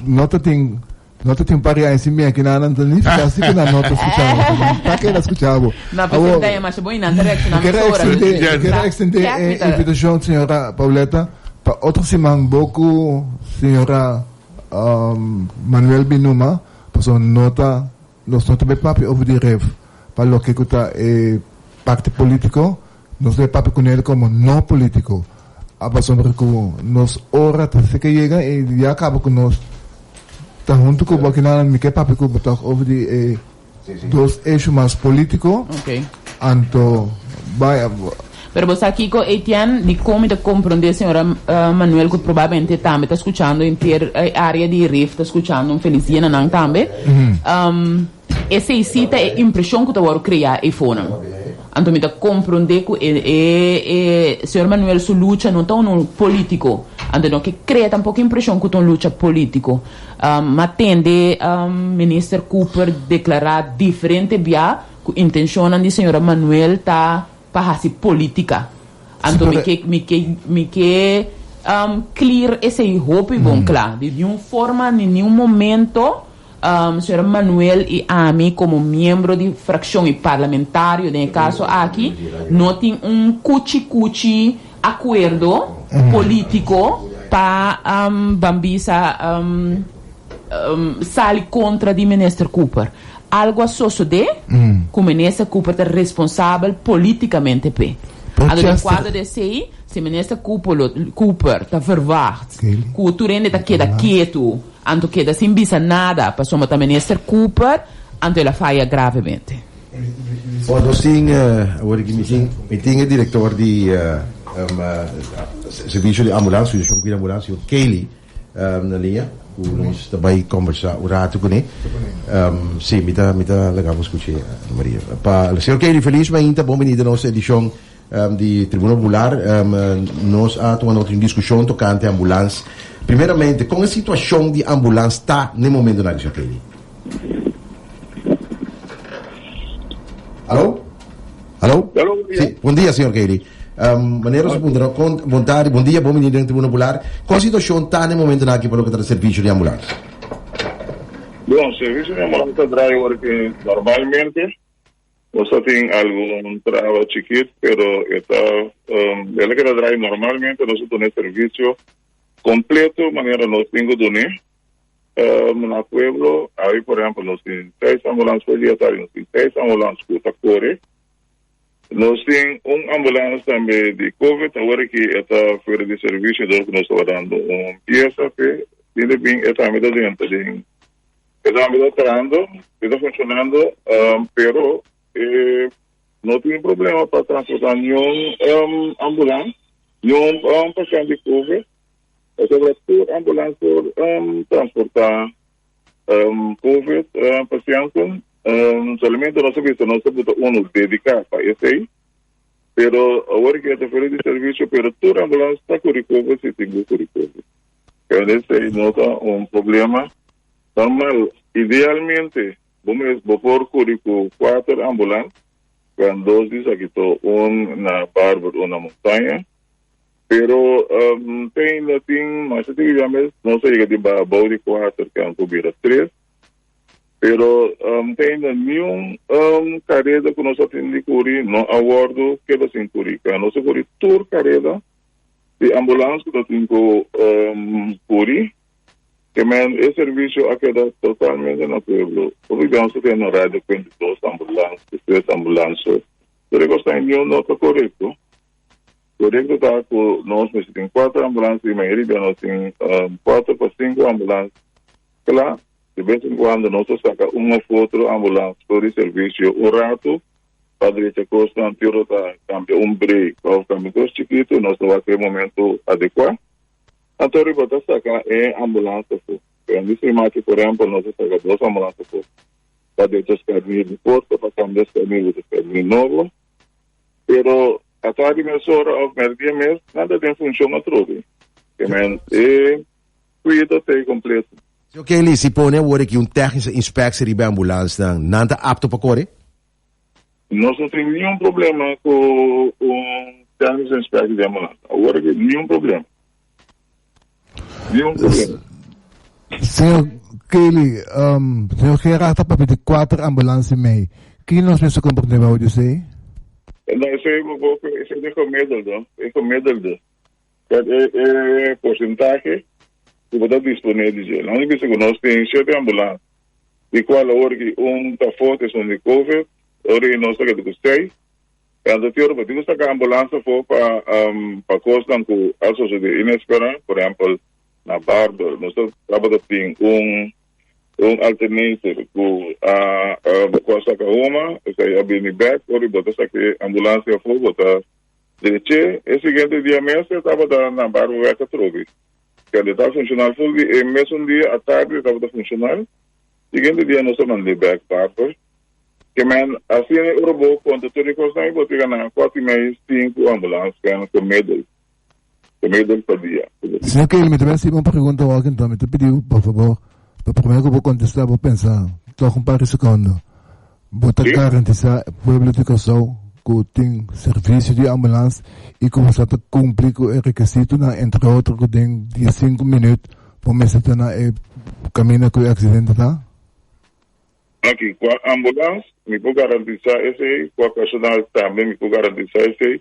no ta tin no ta tin par aña sin bin aki nan nan ta nifica si cu nan no ta scucha bo nan ta keda scucha bo. No, pero Awor ta yama bo y nan ta reacciona mi kier a mesora. extende mi kier a extende Check e mi ta. invitacion señora Pauletta pa otro siman bo cu señora Manuel Binuma, pasobra no ta, nos no ta bay papia over di Rev. Pa loke cu ta e parti politico, nos bay papia cu nel como no politico. A pasobra cu nos ora ta cerca yega y ya caba cu nos ta hunto cu bo akinan, mi ke papia cu bo toch over di e Dos issue mas politico. Ok. Anto bay. Pero bo sa kico Etienne, di con mi ta comprende señora Manuel cu probablemente tambe ta scuchando henter e area di Rif ta scuchando un feliz dia na nan tambe. Esey si ta e impresion cu ta worde crea eyfonan. Anto mi ta comprende cu e e señor Manuel su lucha no ta uno politico. Anto no ke crea tampoco impresion cu ta un lucha politico. M'a tende Minister Cooper deklará diferente bia ku intenshonnan di señora Manuel ta pa hasi polítika. Anto mi ke mi ke mi ke clear esei hopi bon kla. Di niun forma ni niun momento señora Manuel i ami komo miembro di frakshon i parlamentario den e kaso aki no tin un kuchi kuchi Akuerdo polítiko pa ban bisa sali kontra di Minister Cooper. Algu a sosodé ku Minister Cooper ta responsabel polítikamente p'e. Anto den kuadro di esei, si Minister Cooper ta verwagt ku tur hende ta keda ketu, anto keda sin bisa nada pasobra ta Minister Cooper, anto el a faya gravemente. Bon, nos tin, awor aki mi tin, mi tin e director di servicio di ambulans, Fundacion Cuida Ambulans, señor Kelly, na liña, cu nos ta bay conversa un rato cune. Si, mi ta, mi ta laga bo scucha, Maria. Pa, señor Kelly, feliz mainta, bon bini den nos edicion di Tribuna Popular. Nos a tuma nota di un discusion tocante ambulans. Primeramente, con e situacion di ambulans ta n'e momentonan aki, señor Kelly? Aló? Aló? Aló, bon dia. Sí, bon dia, señor Kelly. Um, manera nos puntra, con, bon tarde, bon dia, bon bini den Tribuna Popular. Con situacion ta n'e momentonan aki pa loke ta servicio di ambulans? Bon, servicio di ambulans ta draai ora ki normalmente. Nos ta tin algun traba chikit, pero e ta el a keda draai normalmente. Nos a duna e servicio completo manera nos tin cu dun'e na pueblo. Awe, por ehempel, nos tin seis ambulans for dia tardi, nos tin seis ambulans cu ta core. Nos tin un ambulans tambe di covid, awor aki e ta fuera di servicio dor cu nos tabata dando un pieza p'e. Tin de bin e tambe ta dentro den. E tambe ta trahando, e ta funcionando, pero e no tin problema pa transporta niun ambulans, niun pashent di covid, pasobra tur ambulans por transporta covid pashenten. Solamente nos a bisa nos ta buta uno dedica pa esey, pero awor ke ta fuera di servicio, pero tur ambulans ta curi covid si tin cu curi covid. Pero esey no ta un problema. Normal, idealmente. Bo mes bo por kuri ku kuater ambulans, kan dos di Zakito, un na Barber, un na Montaña. Pero um, te ainda tin masha tiki bia mes, nos a yega di baha bou di kuater, kan ku bira tres. Pero um, te ainda niun um, kareda ku nos a tin di kuri no a wòrdu keda sin kuri. Kan nos a kuri tur kareda di ambulans ku ta tin ku um, kuri. Ke men e servisio a keda totalmente na pueblo. Hopi bia nos ta tene na radio kuenta dos ambulans, tres ambulans. So, tur e kosnan niun no ta korekto. Korekto ta ku nos mester tin kuater ambulans i mayoria bia nos tin kuater pa sinku ambulans kla. De bes en kuando nos ta saka un òf otro ambulans for di servisio un ratu pa drecha kosnan, te ora ta kambia un brek òf kambia kos chikitu, nos ta wak e momento adekuá. Anto riba ta saka e ambulans afó. Pero di Srimachi por ehèmpel nos a saka dos ambulans afó pa drecha skarnir di porta, pa kambia skarnir ku skarnir nobo. Pero atardi mes ora of merdia mes nan ta den funcion atrobe. Ke men e cuido ta e completo. Señor Kelly, si pone awor aki un technische inspectie riba e ambulansnan, nan ta apto pa kore? Nos no tin niun problema ku un technische inspectie di ambulans. Awor aki niun problema. Niun problema. Señor Kelly, um, señor Gerard ta papia di kuater ambulans i mei. Ki nos mester komprendé bou di esei? No, esei bo bo esei ta e gemiddelde, e gemiddelde. Dat e e porcentahe ku bo ta disponé di dje. Nos a bisa ku nos tin shete ambulans, di kual awor ki un ta fot, esun di covid, ora i nos ta keda ku seis. Anto ti ora bo tin ku saka ambulans afó pa pa kosnan ku a sosodé inesperá, por ehèmpel na Barber nos ta tabata tin un un alternator ku a ku a saka huma, esei a bini bèk, ora bo ta saka e ambulans afó bo ta drech'é, e siguiente dia mes e tabata na Barber bèk atrobe. Kende ta funshonal ful di e mesun dia atardi e tabata funshonal, siguiente dia nos a mand'é bèk Barber. Ke men asina e ora bo konta tur e kosnan i bo ta gana kuater i mei, sinku ambulans ken gemiddeld, gemiddeld pa dia. Señor Kelly, mi ta bai hasi un pregunta awor anto mi ta pidi bo por fabor pa prome ku bo kontestá bo pensa tòg un par di sekondo. Bo ta garantisa e pueblo di Kòrsou ku tin servisio di ambulans i ku bo sa ta kumpli ku e rekisitonan entre otro ku den diesinku minüt bo mester ta na e kaminda ku e aksidente ta? Aki, kua ambulans, mi por garantisá esei, kua personal tambe mi por garantisá esei.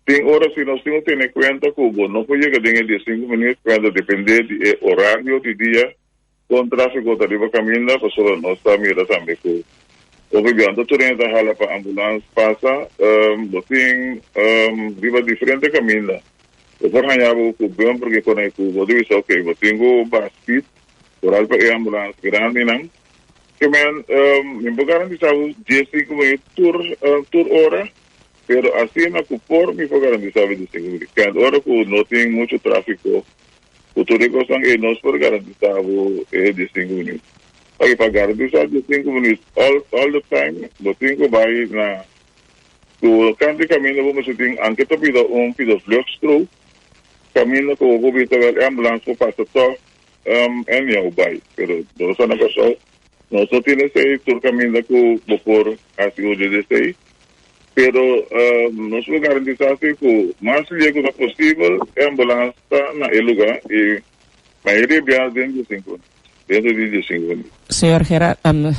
Tin ora si nos tin ku tene kuenta ku bo no por yega den e diesinku minüt, kuenta dependé di e orario di dia kon tráfiko ta riba kaminda, pasobra nos ta mira tambe ku hopi biaha ta tur hende ta hala pa ambulans pasa. Bo tin riba diferente kaminda, bo por haña bo ku bumper ke konai ku bo ta bisa oke bo tin ku baha speed, Foral pa e ambulans grandinan. Ke men, mi por garantisa bo diesinku minuut tur, tur ora, pero asina ku por mi por garantisa bo diesinku minuut. Kende ora ku no tin muchu trafiko ku tur e kosnan ei nos por garantisa bo e diesinku minuut. Oke, pa garantisa diesinku minuut all, all the time bo tin ku bai na ku kante kaminda bo mester tin anke ta pida un pida vluchtstrook kaminda ku bo por bisa wèl e ambulans por pasa tòg. Um, anyhow bai, pero nos a na Kòrsou, nos no tin esei tur kaminda ku bo por hasi uso di esei, pero um, nos por garantisá si ku mas lie ku ta posibel e ambulans ta na e lugá i mayoria biaha den diesinku minuut, dentro di diesinku minuut. Señor Gerard, um,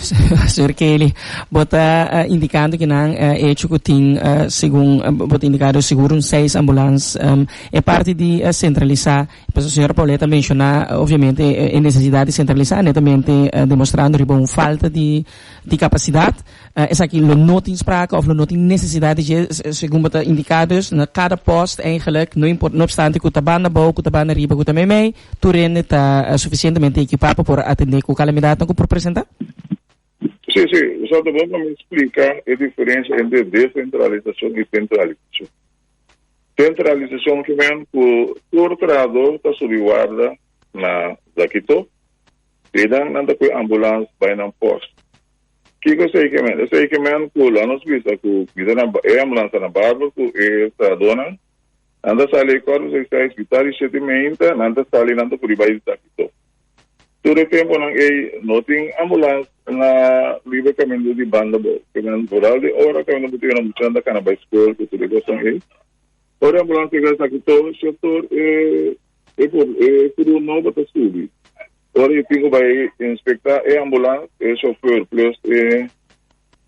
señor Kelly, bo ta uh, indicando que nan uh, hecho que tin uh, segun uh, bo ta indicado seguro un seis ambulans um, e parte di uh, centralizar Pasobra señora Paulette a menciona obviamente e necesidad di centralisa netamente demostrando riba un falta di di capacidad. Esaki lo no tin sprake of lo no tin necesidad di dje segun bo ta indica dus na cada post eigenlijk no impor no obstante cu ta banda abou cu ta banda riba cu ta meimei tur hende ta suficientemente equipa pa por atende cu calamidadnan cu por presenta. Sí, sí, sa ta bon pa mi splica e diferencia entre descentralisacion y centralisacion. Centralisacion ke men ku tur trahador ta subi warda na Zakito, einan nan ta koe ambulans bai nan post. Kiko esei ke men? Esei ke men ku lo nos bisa ku mi ta na e ambulans ta na Barber ku e trahadornan, nan ta sali e kuater seis seis mitad di shete meinta nan ta sali nan ta pudi bai Zakito. Tur e temponan ei no tin ambulans na riba kaminda di banda bo. Kemen vooral di ora kaminda bo tin muchanan ta kana bai skol ku tur e kosnan ei. Ora e ambulans yega esaki tur shofùr e e e kru nobo ta subi. Ora e tin ku bai inspektá e ambulans e shofùr plus e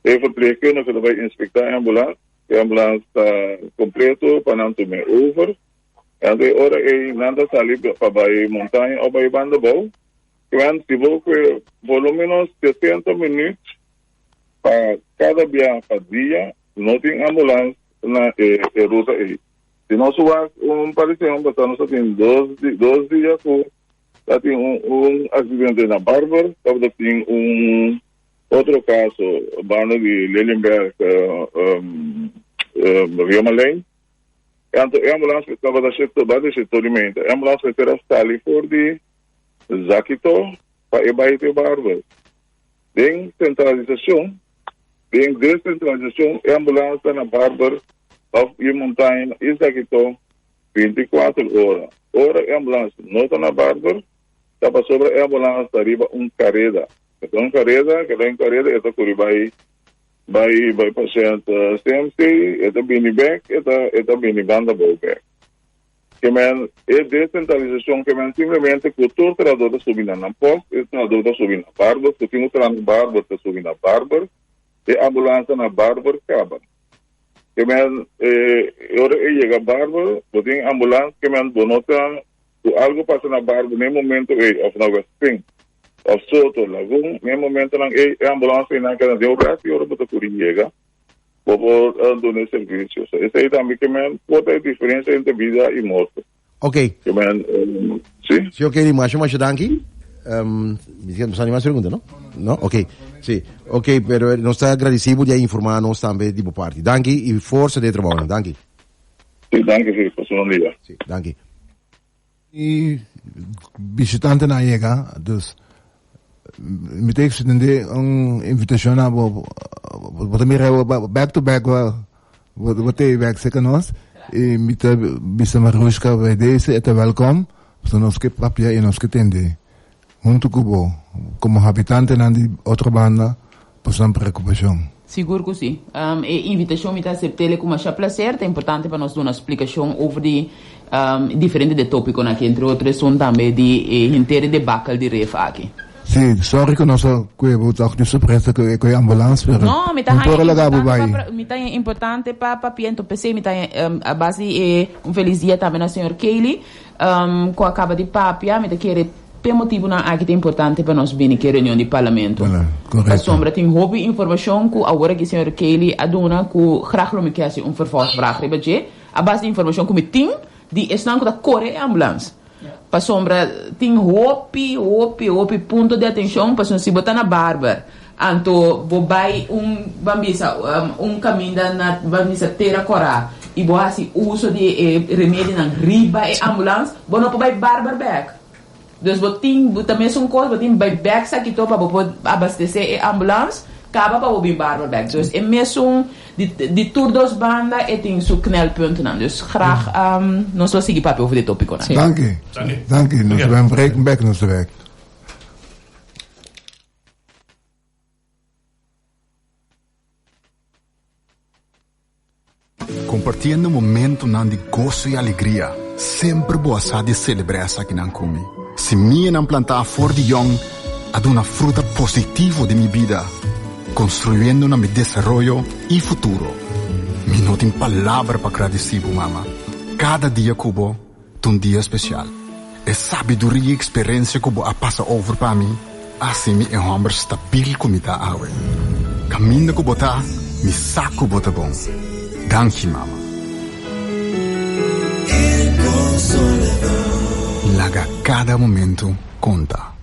e verpleegkundige ta bai inspektá e ambulans. E ambulans ta kompleto pa nan tum'é over. Anto e ora ei nan ta sali pa bai montaña o bai banda bou. Kwen si bo kue por lo menos 60 minuut pa kada bia pa dia no tin ambulans na e e ruta ei. Si nos wak un par di seman pasá nos a tin dos dos dia ku ta tin un un aksidente na Barber, tabata tin un otro kaso banda di Lelienberg Rio Malay. Anto e ambulans tabata sector, banda di sector di menta. E ambulans mester a sali for di Zakito pa e bai te Barber. Den centralisacion, den descentralisacion, e ambulans ta na Barber of e Montaña y Zakito 24 ora. Ora e ambulans no ta na Barber, ta pasobra e ambulans ta riba un careda. E ta un careda, keda un careda e ta curi bai Bai bai pashent CMC, e ta bini bek, e ta e ta bini banda bou bek. Ke men e desentralisashon ke men simplemente ku tur trahador ta subi na nan post, e trahador ta subi na Barber, ku tin un traha na Barber ta subi na Barber, e ambulansa na Barber kaba. Ke men e ora e yega Barber, bo tin ambulans ke men bo no ta ku algo pasa na Barber na e momento ei of na Westpunt. Of Soto, Lagun, na e momentonan ei e ambulans einan keda den un rèst i ora bo ta kuri yega, bo por duna e servisio. So esei tambe ke men por ta e diferensia entre bida i morto. Ok. Ke men, si. Si, ok, di masha masha danki. Mi tin sa ni mas pregunta, no? No? Ok. Si. Ok, pero nos ta agradeci bo di a informa nos tambe di bo parti. Danki i forsa den e trabounan. Danki. Si, danki, si. Pasa un bon dia. Si, danki. E bishitantenan a yega, dus mi ta extende un invitacion na bo, bo ta mira back to back bo ta e back cerca nos y mi ta bisa Marushka bij deze e ta welkom, pasobra nos ke papia y nos ke tende hunto cu bo como habitantenan di otro banda boso nan preocupacion. Sigur cu si. E invitacion mi ta aceptele cu masha placer. Ta importante pa nos duna splicacion over di diferente de topiconan aki, entre otro esun tambe di e henter e debacle di ref aki. Si, sorry cu nos a cue bo toch di sorpresa cu e ambulance, pero No, mi ta no por haña a laga bo importante bay. pa mi ta haña importante pa papia, enton p'esey mi ta haña a base di e un feliz dia tambe na señor Kaylee. Ku a kaba di papia, mi ta kere p'e motibunan aki ta importante pa nos bini ku e reunion di Parlamento. Pasobra tin hopi informashon ku awor aki señor Kelly a duna ku grag lo mi ke hasi un vervolgvraag riba dje, a base di informashon ku mi tin di esnan ku ta kore e ambulans. Pasobra tin hopi, hopi, hopi punto di atenshon, pasobra si bo ta na Barber, Anto bo bai un, ban bisa, un kaminda na, ban bisa, Tera Kòrá i bo hasi uso di e remedinan riba e ambulans, bo no por bai barber bèk. Dus bo tin, bo ta mesun kos, bo tin bai bèk Sakito pa bo por abastesé e ambulans, kaba pa bo bin barber bèk. Dus e mesun, di, di tur dos banda e tin su knelpuntennan. Dus graag nos lo sigui papia over di e topikonan. Danki. Danki. Nos ta ben break bèk nos ta bèk. Compartiendo momentonan di goso y alegria, semper bo a sa di celebra esakinan cu mi. Simianan plantá for di yong a duna fruta positivo den mi bida, construyendo na mi desaroyo y futuro. Mi no tin palabra pa gradici bo, mama. Cada dia cu bo Ta un dia special. E sabiduria y experencia cu bo a pasa over pa mi a haci mi e homber stabil cu mi ta awe. Caminda cu bo ta, mi sa cu bo ta bon. Danki, mama. Laga cada momento conta.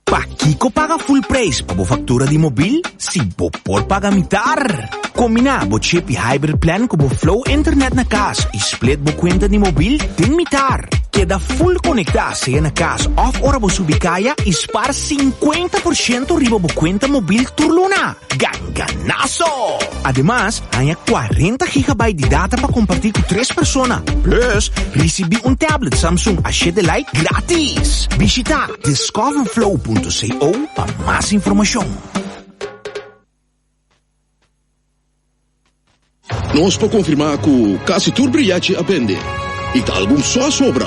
Pakiko paga full prijs pa bo factura di mobil si bo por paga mitar? Combina bo chip y hybrid plan cu bo Flow internet na cas y split bo cuenta di mobil den mitar. Keda full conecta sea na cas of ora bo subi caya y spaar 50% riba bo cuenta mobil tur luna. Ganganazo! so! Ademas, haña 40 gigabyte di data pa kompartí ku tres persona. Plus, risibí un tablet Samsung A7 Lite gratis! Bishitá discoverflow.co pa mas informashon. Nos por konfirmá ku kasi tur brièchi a bende i ta algun so a sobra.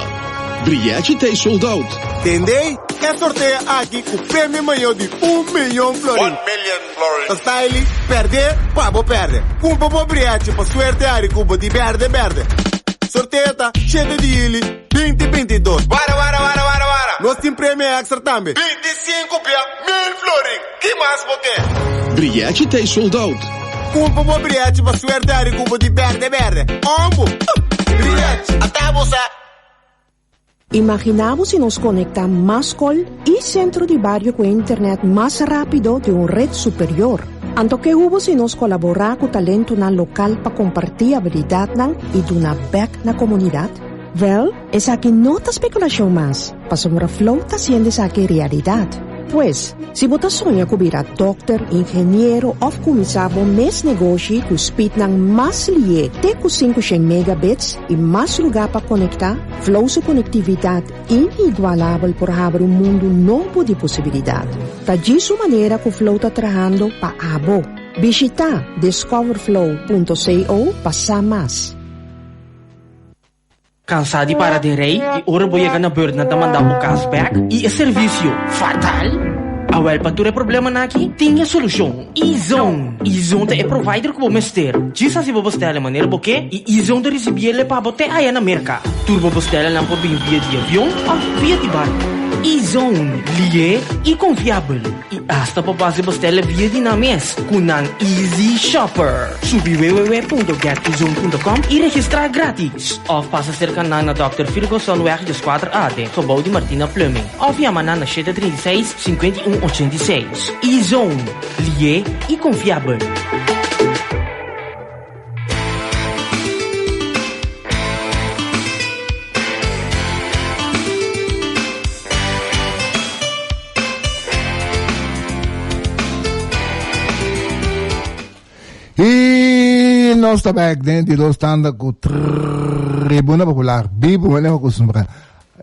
Brièchi t'ei sold out! Tende e sorteo aki ku premio mayor di un miyon florin. Ta styli, pèrdè pa bo pèrdè. Kumpra bo brièchi pa suerte hari ku bo di bèrdè bèrdè. Sorteo ta shete di yuli binti 22. Nos tin premio èkstra tambe. 25 bia mil florin! Ki mas bo ke? Brièchi t'ei sold out! Kumpa bo brièchi pa suerte hari ku bo di bèrdè bèrdè. Ombo! Brièchi! Ata bo sa! Imaginá bo si nos konektá mas skol i sentro di bario ku e internet mas rápido di un ret superior. Anto ke hubo si nos kolaborá ku talentonan lokal pa kompartí abilidatnan i duna bèk na komunidat? Wèl, esaki no ta spekulashon mas, pasobra Flow ta hasiendo esaki realidat. Pues, si bo ta soña ku bira dòkter, ingeniero òf kuminsá bo mes negoshi ku spitnan mas lié te ku 500 megabits i mas lugá pa konektá, Flow su konektividat inigualabel por habri un mundu nobo di posibilidat. Ta djis un manera ku Flow ta trahando pa abo. Bishitá discoverflow.co pa sa mas. Cansá di para den rij y ora bo yega na beurt nan ta manda bo cas bek y e servicio fatal? Awel pa tur e problemanan aki tin e solucion, E-Zone! E-Zone ta e provider cu bo mester. Djis haci bo bestela manera bo ke y E-Zone ta ricibiele pa bo te aya na Merca. Tur bo bestelanan por bin via di avion of via di barco. E-Zone, lié y confiabel. I asta pa base bo stèl via di nan mes ku nan Easy Shopper. Subi www.getezone.com i registrá gratis. Òf pasa serka nan na Dòkter Virgosonweg 14 A den gebou di Martina Plumbing. Òf yama nan na 736 51 86. E-Zone, lié i konfiabel. Y nos ta back den di dos tanda cu Tribuna Popular bibo manera acostumbra.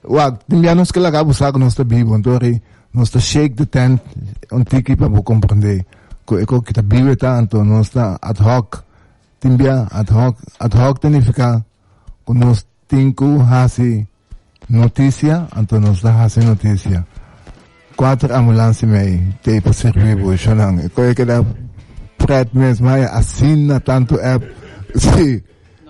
Wak, tin bia nos ke laga bo sa cu nos ta bibo, anto ri nos ta shake the tent un tiki pa bo comprende cu e koki ta bibo e ta, anto nos ta ad hoc. Tin bia ad hoc, ad hoc ta nifica cu nos tin cu haci Noticia, anto nos ta haci noticia. Cuater ambulance mei t'ey pa sirbi bo shonan. E koe keda pret mes, ma ya asina tanto app. Si.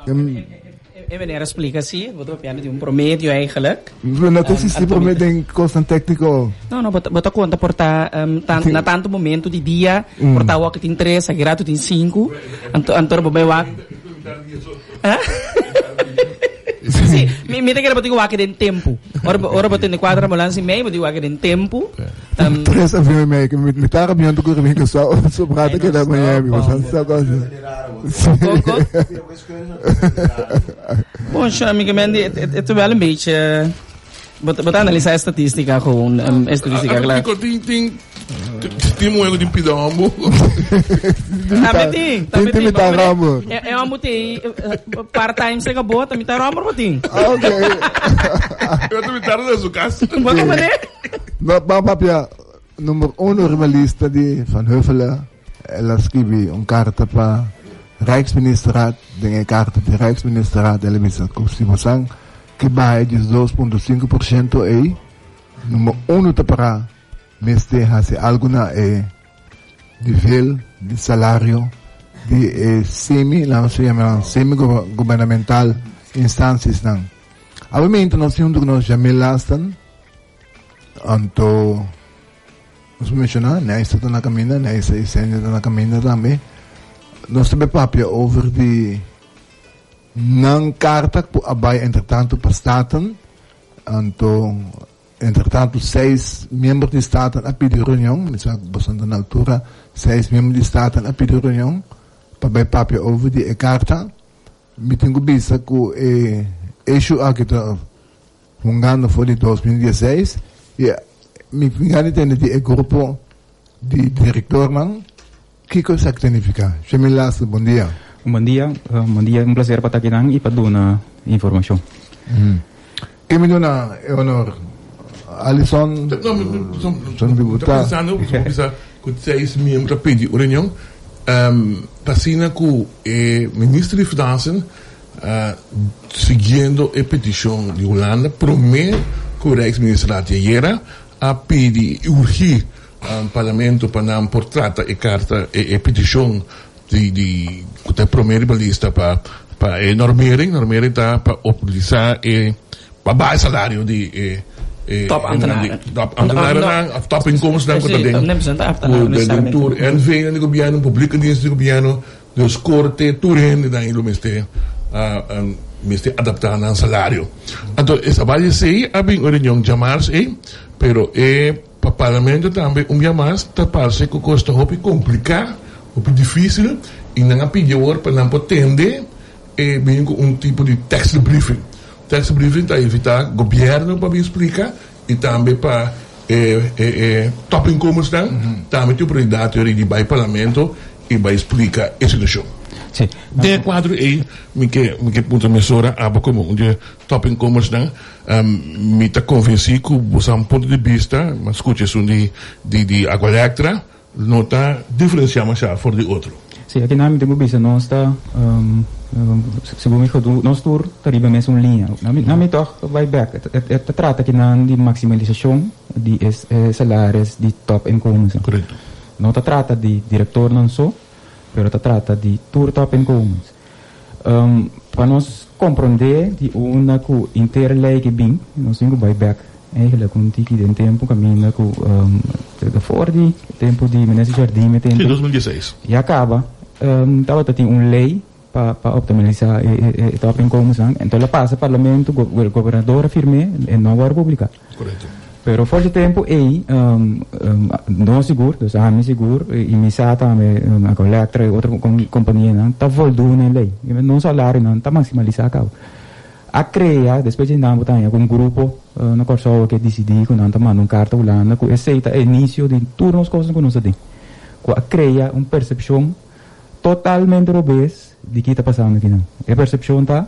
E meneer a splica si, bo ta papiando di un promedio eigenlijk. No ta existi promedio den cosnan tecnico. No, no, bo ta conta por ta na tanto momento di dia, por ta awor tin tres, aki rato tin cinco, anto anto bo bay wak. Sí, mi, mi te kere bo tin wak den tempo. Ora, ora bo tende cuatro ambulance y mei, bo tin wak den tempo. Um, Tres avión y medio, mi, mi tar avión tu corre que so, so brata que da Miami, bo sa sa cosa. Bon, sure, amigo Mandy, het, het, het is wel een beetje... Bo ta analisá e statistica gewoon, e statistica klaar. Kiko tin tin tin muhe ku tin pida hombo. Tambe tin, tambe Tin tin. mitar hombo. E e hombo tin part time sega bo, ta mitar hombo bo tin. Ok. Yo ta mitar de su cas. Bo ta mane? No, ba papia number uno riba lista di Van Huffelen. El a skibi un karta pa Rijksministerraad. Den e karta di Rijksministerraad el a bisa ku si bosan ke baha e 12.5% ei, number uno ta para mester hasi algu na e nivel di salario di e semi, laga nos yama nan semi gubernamental instanciesnan. Awe nos tin huntu ku nos Jamil Lasten, anto. Nos a menciona, Neisa ta na caminda, Neisa y Sandy ta na caminda tambe. Nos ta bay papia over di nan carta cu a bay entretanto pa Staten. Anto, entretanto seis miembro di Staten a pidi reunion, mi sa cu boso ta na altura, seis miembro di Staten a pidi reunion pa bay papia over di e carta. Mi tin cu bisa cu e issue aki ta hungando for di 2016 y mi gana tende di e grupo di directornan. Kiko esaki ta nifiká? Shemi Lasso, bon dia. Bon dia, bon dia, un placer pa ta akinan y pa duna informacion. Ken mi duna e honor? Alison? No, mi, mi, Son di mi ta buta. pensando, mi bisa ku seis miembro ta pidi un reunion, pa asina ku e minister di Finansen, siguiendo e peticion di Hulanda, prome ku Rijksministerraad di ayera a pidi y urgi Parlamento pa nan por trata e carta, e peticion di di cu ta e prome riba lista pa pa e normering, normering ta pa optimisa e pa baha e salario di e e Top ambtenaren. top ambtenarennan of top inkomensnan cu ta den cu den tur NV-nan di gobierno, publieke dienst di gobierno, dus corte, tur hendenan lo mester mester adapta nan salario. Anto e tabata esey a bin un reunion djamars ey, pero e. Pa Parlamento tambe un bia mas ta parse ku kos ta hopi kompliká, hopi difísil i nan a pidi awor pa nan por tende e bin ku un tipo di tekstbriefing. Tekstbriefing ta invitá gobièrnu pa bin splika i tambe pa e e topinkomensnan tambe tin oportunidat yori di bai Parlamento i bai splika e situashon. Den e kuadro ei mi ke mi ke puntra mesora abo komo un di e topinkomensnan. Mi ta konvensí ku bosan punto di bista, mi a skucha esun di di Aqualectra, no ta diferensiá mashá for di otro. Sí, aki nan mi tin ku bisa nos ta, segun mi gedoe, nos tur ta riba e mesun liña. Nan mi tòg bai bèk. E ta trata aki nan di maksimalisashon di e salaris di topinkomens. Korekto. No ta trata di direktornan so, pero ta trata di tur topinkomens. Pa nos komprondé di unda ku inter lei ke bin, nos tin ku bai bèk eigenlijk un tiki den tempu kaminda ku for di tempu di Minister Jardim e tempu. Sí, dos mil dieseis. Ya kaba tabata tin un lei pa pa optimalisá e topinkomensnan. Enton el a pasa parlamento, gobernador a firm'é, e no a wòrdu publiká. Korekto. Pero for di tempu ei, no sigur, dus ami sigur i mi sa tambe Aqualectra i otro kompanianan ta voldoen e lei. Nos salarionan ta maksimalisá kaba. A krea, despues di nan bo ta haña ku un grupo na Kòrsou ke disidí ku nan ta manda un karta Hulanda ku esei ta e inisio di tur nos kosnan ku nos ta den. Ku a krea un persepshon totalmente robes di ki ta pasando akinan. E persepshon ta.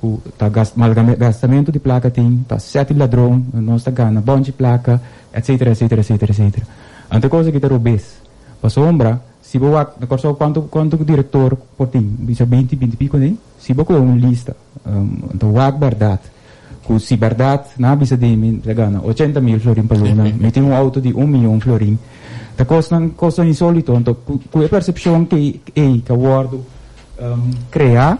Ku ta malgastamentu di plaka tin, ta sèt di ladron, nos ta gana bònchi plaka, etsetera, etsetera, etsetera, etsetera. Anto e kos aki ta robes. Pasobra, si bo wak na Kòrsou kuantu kuantu direktor por tin? Bisa binti, binti piko nei? Si bo kohe un lista, anto wak bèrdat ku si bèrdat nan a bisa di mi ta gana ochenta mil florin pa luna, mi tin un outo di un miyon florin, ta kosnan kosnan insólito. Anto ku ku e persepshon ke ei ka wòrdu Krea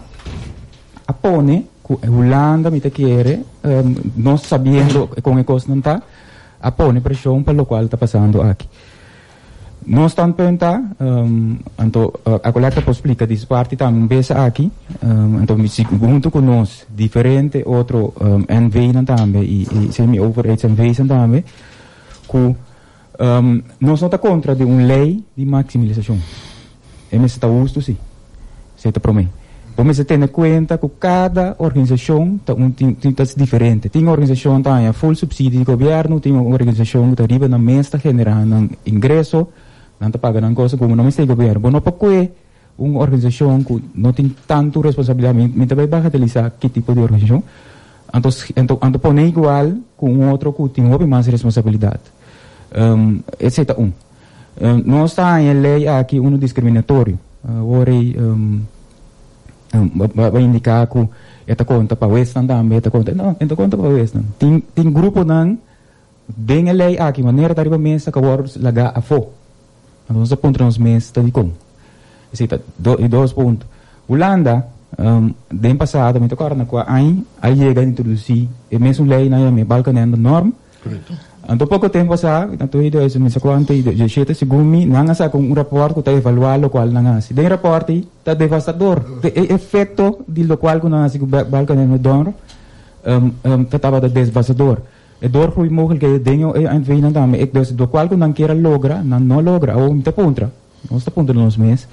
a pone ku Hulanda mi ta kere, no sabiendo kon e kosnan ta, a pone preshon pa lokual ta pasando aki. Nos standpunt ta, anto Aqualectra por splika di su parti tambe un bes aki, anto huntu ku nos diferente otro NVnan tambe i semi-overheids NVsnan tambe, ku Nos no ta kontra di un lei di maksimilisashon. E mester ta hustu si. Esei ta promé. Bo mester tene kuenta ku kada organisashon ta un tin ta diferente. Tin organisashon ta haña ful supsidio di gobièrnu, tin organisashon ku ta riba nan mes ta generá nan ingreso, nan ta paga nan kosa ku bo no mester di gobièrnu. Bo no por kue un organisashon ku no tin tantu responsabilidat, mi mi ta bai bagatelisá ki tipo di organisashon, anto anto anto pone igual ku un otro ku tin hopi mas responsabilidat. Esei ta un. Nos ta haña e lei aki unu diskriminatorio. Awor ei bo a indiká ku e ta konta pa wesnan tambe, e ta konta, no, e no ta konta pa wesnan. Tin tin gruponan den e lei aki manera ta riba mesa ku a wòrdu lagá afó. Anto nos ta puntra nos mes ta dikon. Esei ta e dos punto. Hulanda, den pasado, mi ta kòrda na kua aña, a yega introdusí e mesun lei nan yam'é Balkenende Norm. Anto poko tempu pasá, na 2000 i diesshete, segun mi, nan a saka un rapòrt ku ta evaluá lokual nan hasi. Den e rapòrt ei ta devastador. E efekto di lokual ku nan hasi ku Balkenende Norm ta tabata devastador. E doorgroeimogelijkheden den e NV nan tambe, e dus locual cu nan kier a logra, nan no logra. Awor mi ta puntra, nos ta puntra nos mes,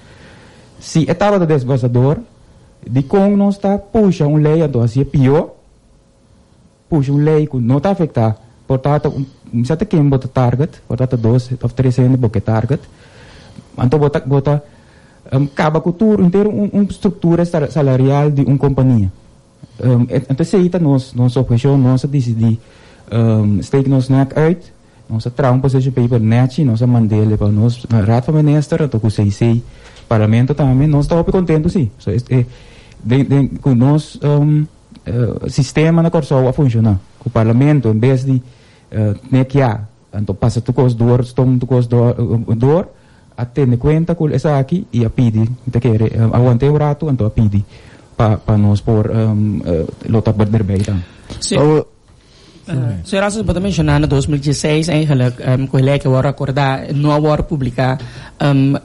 si e tabata desbastador, dicon nos ta pusha un ley anto haci'e pio? Pusha un ley cu no ta afecta, por ta ta un, mi sa ta ken bo ta target, por ta ta dos of tres hende bo ke target. Anto bo ta bo ta kaba ku tur henter un un struktura salarial di un kompania. Anto esei ta nos nos obheshon, nos a disidí steek nos nek uit, nos a traha un position paper nechi, nos a mand'el pa nos Raad van Minister anto ku CC Parlamento tambe, nos ta hopi kontentu si. So e den den ku nos sistema na Kòrsou a funshoná, ku Parlamento en bes di nekiá anto pasa tur kos dor, stom tur kos dor, a tene kuenta ku esaki i a pidi, mi ta kere, a want'é un ratu anto a pidi pa pa nos por lo ta derbei tambe. Sí. Señor Asjes, bo ta menshoná na 2016 eigenlijk ku e lei ke wòrdu akordá no a wòrdu publiká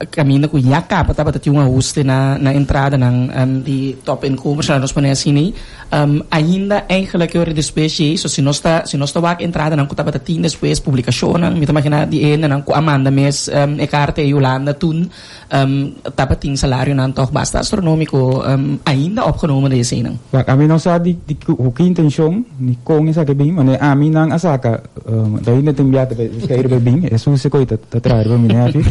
kaminda ku ya kaba tabata tin un ahuste na na entradanan di top inkomens, laga nos pone asina ei. Ainda eigenlijk e ora despues dje, so si nos ta si nos ta wak entradanan ku tabata tin despues publikashonnan, mi ta imaginá di e hendenan ku a manda mes e karta ei Hulanda tun tabatin salarionan tòg basta astronómiko ainda opgenomen den eseinan. Wak, ami no sa di di ku ki intenshon ni kon esaki bin, manera ami nan a saka, ta ainda tin bia ta skei riba e bin, e susi ku ta ta traha riba mi nèfi,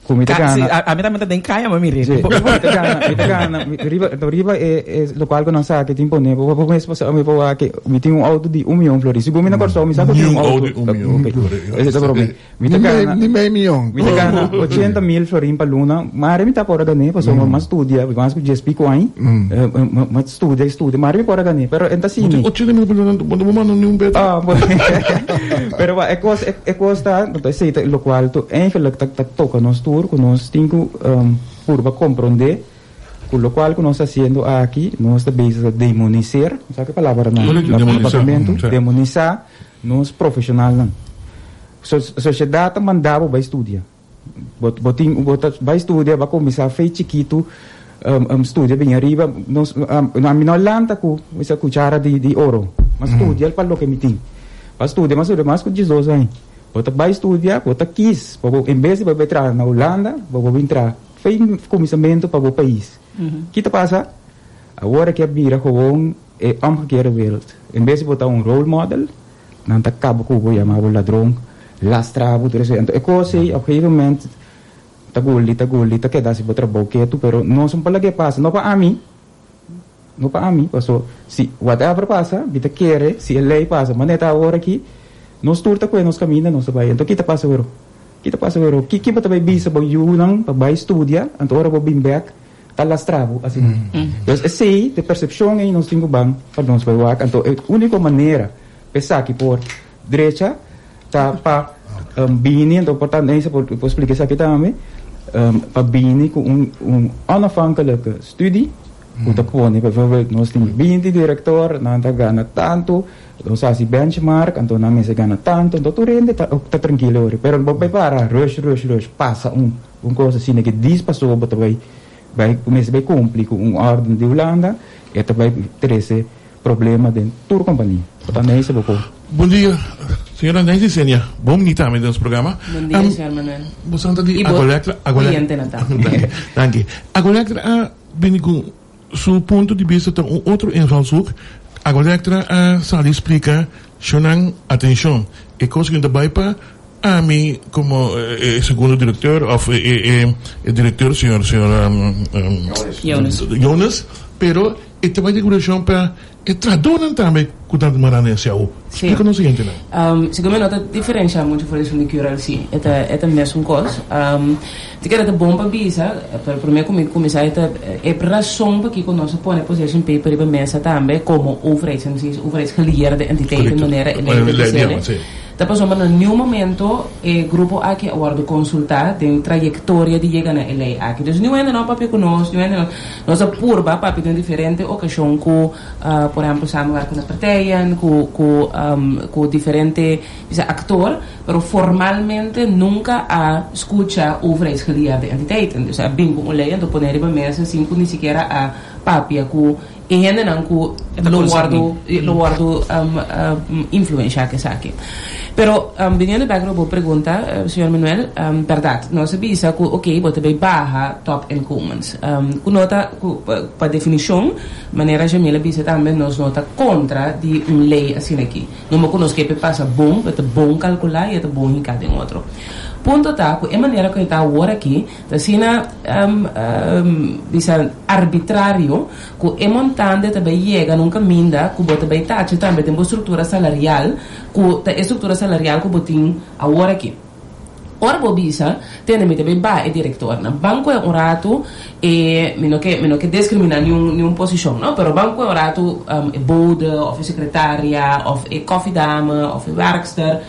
ku mi ta Ka, si, gana. ami tambe ta den kaya, ma mira. Si, mi ta gana, mi ta gana, mi riba, riba e e lokual ku nan saka tin pone, bo bo mes por mi por wak mi tin un outo di un mion florin, segun mi na Kòrsou mi sa ku tin un Ni un outo, outo di un mion florin, esei ta promé. Mi ta gana, Ni mei mion. Mi ta gana 80 mil florin pa luna. Mare mi ta por a gané, pasobra mi a studia, mas ku dies pico aña. Mi a studia i studia, mare mi por a gané, pero e ta asina. 80 mil pa luna, bo no por manda ni un beta. Ah, bo. Pero e kos, e kos ta, esei ta lokual tu eigenlijk ta ta toka nos tur, ku nos tin ku purba komprondé ku lokual ku nos ta hasiendo aki, nos ta bezig ta demoniseer, sa ki palabra na papiamentu? Demonisá nos profeshonalnan. Sociedad ta manda bo bai studia. Bo bo tin bo ta bai studia, bo a cuminsa fe chikitu studia bin ariba. Nos ami no a lanta cu esa cuchara di di oro. Mi a studia pa loke mi tin. Mi a studia, mi a studia mas cu diesdos aña. Bo ta bai studia, bo ta kies pa bo en bes di bo bai traha na Hulanda, bo por bin traha fe cuminsamento pa bo pais. Ki ta pasa? Awor aki a bira gewoon e omgekeerde wereld. En bes di bo ta un role model, Nan ta kaba ku bo, yama bo ladron, lastra bo, tur esei. Anto e kos ei op gegeven moment ta guli, ta guli, ta keda si bo trabou ketu, pero nos no por laga e pasa, no pa ami, no pa ami, paso si whatever pasa, mi ta kere si e lei pasa manera ta awor aki, nos tur ta kue nos kaminda, nos ta bai. Anto ki ta pasa wero? Ki ta pasa wero? Ki ki bo ta bai bisa bo yunan pa bai studia, anto ora bo bin bek, Ta lastra bo asina. Dus esei ta e persepshon ei nos tin ku ban pa nos bai wak. Anto e úniko manera pa esaki por drecha ta pa bini, anto por ta Neisa por splika esaki tambe, pa bini ku un un onafhankelijke studie ku ta pone bijvoorbeeld nos tin binti direktor, nan ta gana tantu, nos hasi benchmark anto nan mester gana tantu, anto tur hende ta trankilo ori. Pero bo bai para rush rush rush pasa un. Un kos asina ke dis paso bo ta bai bai mester bai kumpli ku un órden di Hulanda, e ta bai trese problema den tur kompania. Bo ta Neise bo por. Bon dia, señora Neise Senia. Bon bini tambe den nos programa. Bon dia, señor Manuel. Bo santa di I bo Aqualectra. oyentenan tambe. Danki. Aqualectra a bini ku su punto di bista ta un otro invalshoek. Aqualectra a sali splika, Shonnan, atenshon, e kos ku ta bai pa Ami como e segundo director of e e director señor señor Jonas. Jonas pero e ta bai regulacion pa e trahadornan tambe cu ta mara na e cao. Sí. Splica nos e hendenan. Segun mi no ta diferencia mucho for esun di Curel sí. E ta e ta mesun cos. Ti kere ta bon pa bisa, pero prome cu mi cuminsa e ta e rason pakico nos a pone position paper riba mesa tambe como overheidsinstanties, overheidsgelieerde entiteiten manera e ley ta bisele. Ta pasobra na niun momento e grupo aki a wòrdu konsultá den trayektoria di yega na e lei aki. Dus niun hende no a papia ku nos, niun hende no. Nos a purba papia den diferente okashon ku, por ehèmpel, samenwerkende partijen, ku ku ku diferente bisa aktor, pero formalmente nunka a skucha overheidsgeleerde entiteiten. Dus a bin ku un lei anto pone riba mesa sin ku ni sikiera a papia ku E hendenan ku lo wòrdu lo wòrdu influenshá ku esaki. Pero biniendo bèk riba bo pregunta, señor Manuel, bèrdat nos a bisa ku oke bo ta bai baha top inkomens. Ku no ta ku pa definishon, manera Jamil a bisa tambe, nos no ta kontra di un lei asina aki. No mo ku nos ke p'e pasa bon, p'e ta bon kalkulá i e ta bon hinká den otro. Punto ta ku e manera ku e ta awor aki ta asina bisa arbitrario ku e montante ta bai yega na un kaminda ku bo ta bai tacha tambe den bo struktura salarial ku ta e struktura salarial ku bo tin awor aki. Ora bo bisa, tende mi ta bay baha e directornan. Ban koe un ratu e, mi no ke, mi no ke discrimina niun, niun posicion no, pero ban koe un ratu e bode of e secretaria of e koffiedame of e werkster,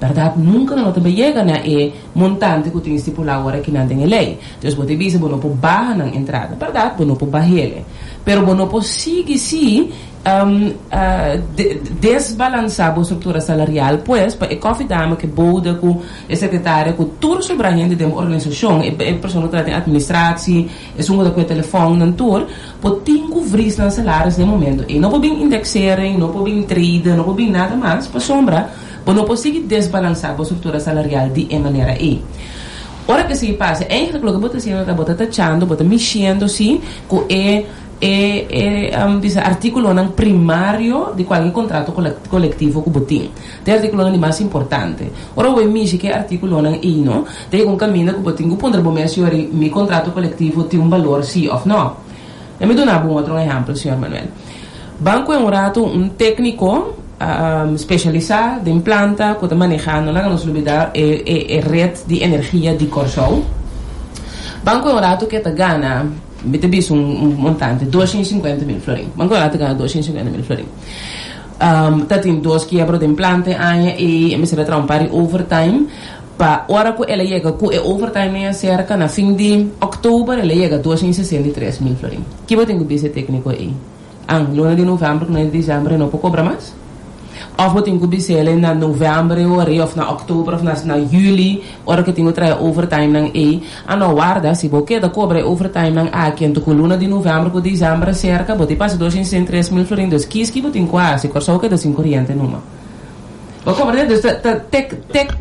berdad nunca nan no ta bay yega na e montante cu tin stipula awor akinan den e ley. Dus bo ta bisa bo no por baha nan entrada, berdad bo no por bahele, pero bo no por sigui si Desbalansá bo struktura salarial, pues, pa e kòfidame ku e bode, ku e sekretaria, ku tur sobra hende den bo organisashon, e persona ku ta den atministratie, esun ku ta ku e telefòn, nan tur por tin ku vris nan salaris den momento ei. No por bin indeksering, no por bin trede, no por bin nada mas, pasobra bo no por sigui desbalansá bo struktura salarial di e manera ei. Ora ku esei pasa, eigentlik loke bo ta hasiendo ta bo ta tachando, bo ta mishiendo si ku e E e bisa artíkulonan primario di kualke kontrato kolektivo ku bo tin. Ta e artíkulonan di mas importante. Ora bo bai mishi ku e artíkulonan ei no, ta yega un kaminda ku bo tin ku puntra bo mes yori mi kontrato kolektivo tin un balor si òf no. Lami duna bo un otro ehèmpel, señor Manuel. Ban ku e un ratu un tékniko spesialisá den planta ku ta manehá, no laga nos lubidá e e ret di energia di Kòrsou. Ban ku e un ratu ku e ta gana. Mi ta bisa un montante, 250 mil florin. Ban ku ta gana 250 mil florin. Ta tin dos kiebro den planta e aña ei, e mester a traha un par di overtime pa ora ku el a yega ku e overtime nan a serka na fin di òktober el a yega 263 mil florin. Ki bo tin ku bisa e tékniko ei? An, luna di novèmber ku luna di desèmber e no por kobra mas? Òf bo tin ku bis'el na novèmber e ora ei òf na òktober òf na na yüli ora ku e tin ku traha e overtimenan ei? A no, warda, si bo keda kobra e overtimenan aki anto ku luna di novèmber ku desèmber a serka bo tin pasa 263 mil florin. Dus kiski bo tin ku hasi? Kòrsou keda sin koriente numa. Bo komprende? Dus ta ta tek tek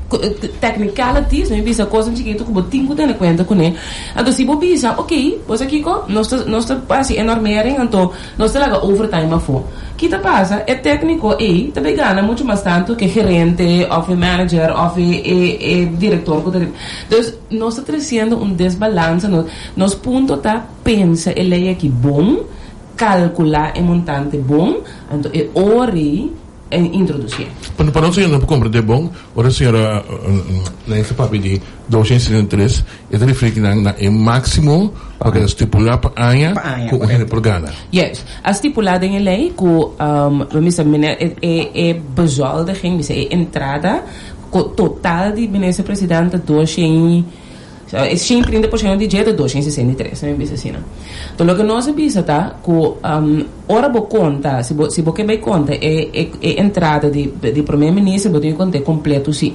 technicalities, mi bisa kosnan chikitu ku bo tin ku tene kuenta kuné. Anto si bo bisa, ok, bo sa kiko? Nos ta nos ta hasi e normering, anto nos ta laga overtime afó. Ki ta pasa? E tékniko ei ta bai gana muchu mas tantu ke gerente òf e manager òf e e e direktor ku ta riba. Dus nos ta tresiendo un desbalansa. Nos nos punto ta pensa e lei aki bon, kalkulá e montante bon, anto e ora ei e introducié. Pa pa nos señora por comprende bon, ora señora Nancy papia di 273, e ta referi kinan na e maximo pa keda stipula pa aña Pa aña, ku un hende correcto. por gana. Juist. A stipula den e ley ku bo mester mene e e e bezoldiging, bisa e entrada ku total di minister president ta 200 E 130 por shento di dje ta 263, mi bisa asina. To loke nos a bisa ta ku ora bo konta, si bo si bo ke bai konta e e e entrada di di prome minister bo tin ku kont'é kompleto si.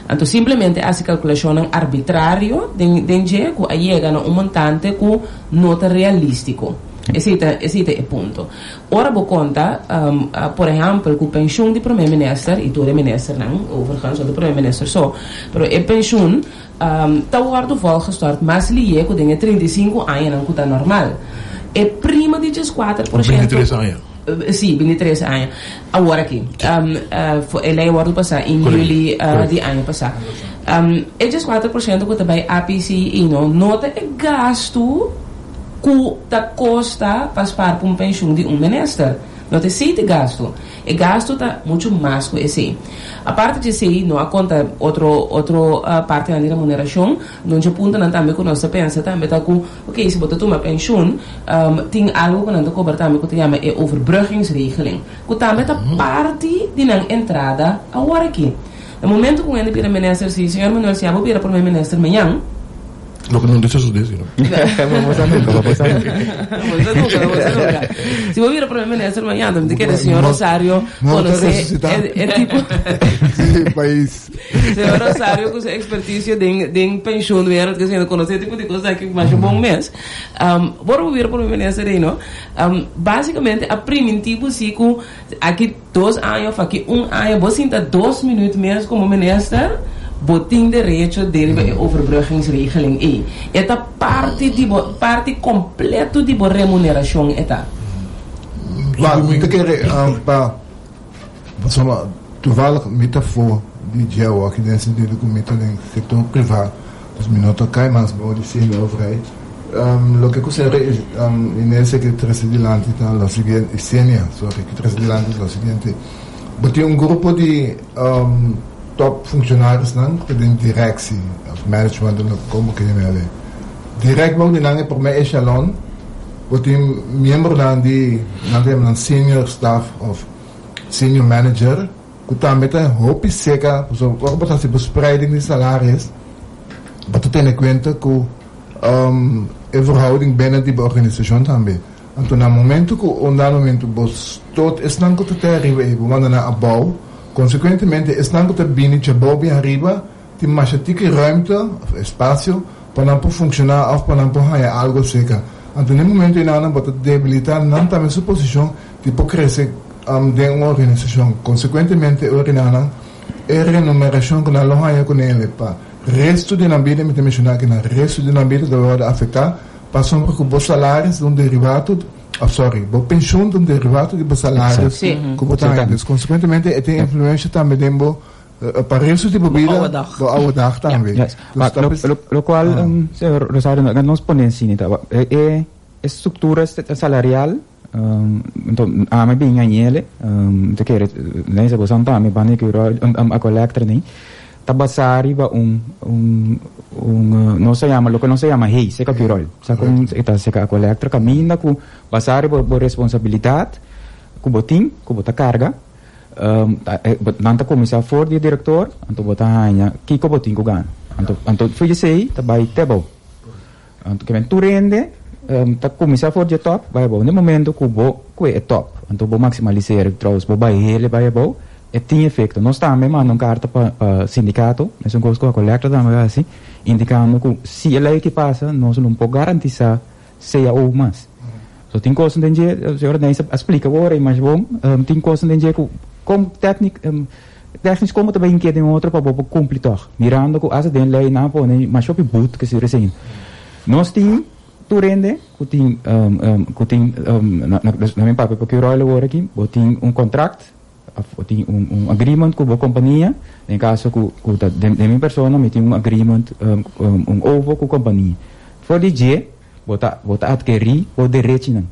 Anto simplemente hasi kalkulashonnan arbitrario den den dje ku a yega na un montante ku no ta realístiko. Esei ta esei ta e punto. Ora bo konta, por ehèmpel, ku penshun di prome minister, i tur e ministernan, overigens, no ta prome minister so, pero e penshun Ta wòrdu volgestort mas lié ku den e 35 añanan ku ta normal. E prima di 14%. 23 aña. Sí, 23 aña. Awor aki. E lei a wòrdu pasá in juli di aña pasá. E 14% ku ta bai APC i no, no ta e gastu ku ta kosta pa spar pa un penshun di un minister. No ta esei ta e gastu. E gastu ta muchu mas ku esei. Aparte di esei, no a konta otro otro partinan di remunerashon. Nun dje puntonan tambe ku nos ta pensa tambe ta ku, oke, si bo ta tuma penshun, tin algu ku nan ta kobra tambe ku ta yama e overbruggingsregeling, ku tambe ta parti di nan entrada aworaki. Na momento ku un hende bira minister, si señor Manuel, si abo bira prome minister mañan, Loke no dice su desi, no? Bo sa nunca, bo sa nunca. Bo sa nunca, bo sa nunca. Si bo bira prome minister mañana, mi ta kere señor Rosario conoce e, e tipo... Sí, país. Señor Rosario cu su experticio den, den pensioen wereld, que señor conoce tipo di cosa aki masha bon mes. Um, ora bo bira prome minister ei, no? Um, basicamente a priminti bo si cu aki Dos aña of aki un aña bo sinta dos minuut mes como minister, bo tin derecho den riba e overbruggingsregeling ei. E ta parti di bo, parti completo di bo remuneracion e ta. Wak, mi ta kere pa, pasobra toevallig mi ta for. di dje awor den sentido ku mi ta den sektor privá, dus mi no ta kai mas bou di CMO-vrij. Loke ku señora Inés a ke trese dilanti ta lo siguiente, Isenia, sorry, ke trese dilanti ta lo siguiente, bo tin un grupo di top funcionariosnan ku ta den directie of management, komo ke yama el. Direct bou di nan e promé echelon bo tin miembronan di nan ta yama nan senior staff of senior manager ku tambe ta hopi seka pasobra ora bo ta hasi bo spreiding di salaris bo ta tene kuenta ku e verhouding binnen di bo organisashon tambe. Anto na momento ku un dado momento bo stot esnan ku ta te ariba ei bo manda nan abou konsekuentemente esnan ku ta bini djabou bin ariba Tin masha tiki ruimte of espacio pa nan por funciona of pa nan por haya algo cerca. Anto n'e momento enanan bo ta debilita nan tambe su posicion di por crece den un organisacion. Consecuentemente e ora enanan e renumeracion cu nan lo haya cu nele pa resto di nan bida, mi ta menciona aki nan resto di nan bida ta wordo afecta pasobra cu bo salaris ta un derivato, of sorry, bo pensioen ta un derivato di bo salaris cu bo ta haya. Dus consecuentemente e tin influencia tambe den bo Pa resto di bo bida, bo oude dag tambe. Yes. Dus dat is- Lo cual, señor Rosario, nos pone en cine ta, e estructura salarial, anto ami bin añele, te kere, nee, se bosan tambe banda di Curoil, Aqualectra nee, ta basa riba un, un, un, nos ta yama, loke nos ta yama hey, seca Curoil. Sa con e ta seca Aqualectra, caminda cu basa riba bo responsabilidad cu bo tin, cu bo ta carga, Nan ta kuminsá for di e direktor, anto bo ta haña kiko bo tin ku gana. Anto, anto for di esei ta bai te abou. Anto kimen tur hende ta kuminsá for di e tòp bai abou. Na e momento ku bo kue e tòp, anto bo maksimalis'é, trouwens bo bai hele bai abou, e tin efekto. Nos tambe manda un karta pa pa sindikato, mesun kos ku Aqualectra tambe a hasi, indikando ku si e lei aki pasa nos lo por garantisá CAO mas. So tin cosnan den dje, señora Denise a splica awor y mas bon, tin cosnan den dje cu com technic, technisch como ta bay inke den otro pa bo por cumpli toch. Mirando cu hasta den ley nan a pone mas hopi boet cu si recién. Nos tin tur hende cu tin, cu tin, na mi papia pa Curoil awor aki, bo tin un contract of bo tin un un agreement cu bo compania, den caso cu cu ta den mi persona mi tin un agreement, un ovo cu compania. For di dje Bo ta bo ta adkerí bo derechinan.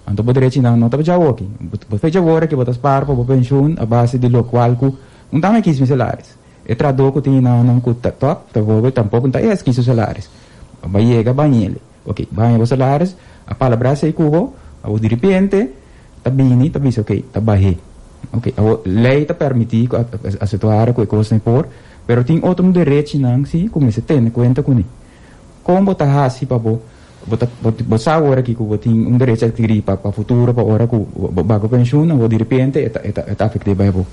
Anto bo derechinan no ta pa djawoki. Bo fecha wor aki bo ta spaar pa bo penshun a base di lokual ku un ta me kis mi salaris. E trahadó ku tin nan ku ta top bijvoorbeeld tampoko no ta es kis su salaris. Bo a yega bañ'el. Oke, baña bo salaris, a palabrá esei ku bo, abo diripiente ta bini ta bisa oke, ta bah'é. Oke, awor lei ta permití ku a situare ku e kosnan por, pero tin otro derechinan si ku mester tene kuenta kuné. Kon bo ta hasi pa bo bo ta bo sa awor aki ku bo tin un derecho adkirí pa pa futuro pa ora ku bo bai ku penshun awor diripiente e ta e ta e ta afekt'é bai bo.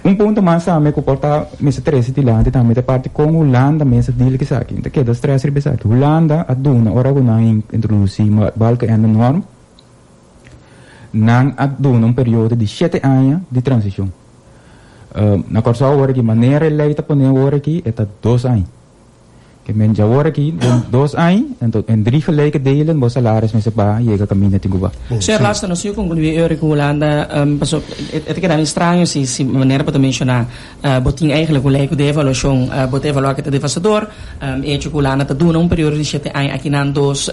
Un punto mas tambe ku por ta mester trese dilanti tambe ta e parti kon Hulanda mes a deal ku esaki. Mi ta keda stress riba esaki. Hulanda a duna ora ku nan introdusí Balkenende norm nan a duna un periodo di shete aña di transishon. Na Kòrsou awor aki manera e lei ta pone awor aki e ta dos aña. Ke men djawor aki den dos añ, anto en drie gelijke delen bo salaris mester baha yega kaminda tin ku ba. Señor Laster, nos yu konkluí eur ku Hulanda, paso e ta keda mi straño si si manera bo ta menshoná bo tin eigenlijk un lei ku devaluashon, bo ta evaluá ku ta devastador, e hecho ku Hulanda ta duna un periodo di shete aña akinan dos,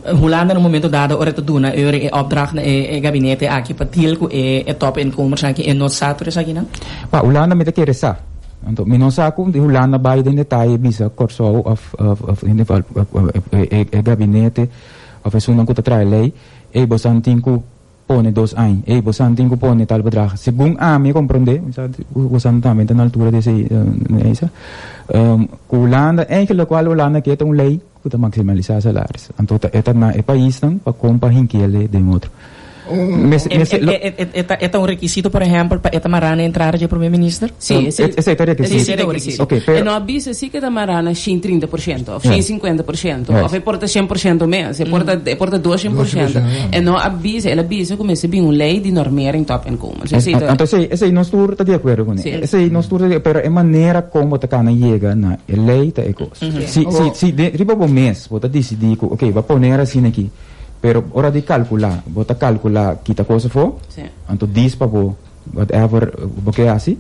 Hulanda na un momento dado ora e ta duna eur e opdracht na e gabinete aki pa deal ku e topinkomers aki e no sa tur esakinan? Pa Hulanda mi ta kere sa. Anto mi no sa ku di Hulanda bai den detaye bisa Kòrsou òf òf e gabinete òf esunnan ku ta traha e lei, ey bosan tin ku pone dos añ, ey bosan tin ku pone tal bedrag. Segun ami a komprondé, mi sa ku bosan tambe ta na altura di esei Neisa, ku Hulanda eigenlijk lokual Hulanda ke ta un lei ku ta maksimalisá salaris. Anto ta e ta na e paisnan pa kon pa hink'el den otro. E ta un rekisito, por ehèmpel, pa e ta mará na entrada dje promé minister? Sí, esei Esei ta rekisito. Esei ta rekisito. Oké, pero E no a bisa si ke ta mará na 130% òf 150% òf e por ta 100% mes, e por ta e por ta 200%. E no a bisa, el a bisa ku mester bin un lei di normering topinkomens. Esei ta. Anto esei esei nos tur ta di akuerdo kuné. Esei nos tur ta di pero e manera kon bo ta kana yega na e lei ta e kos. Si si si den riba bo mes bo ta disidí ku oké bo a poner asina aki. Pero ora di calcula, bo ta calcula kita cos afo, anto dis pa bo whatever bo ke haci.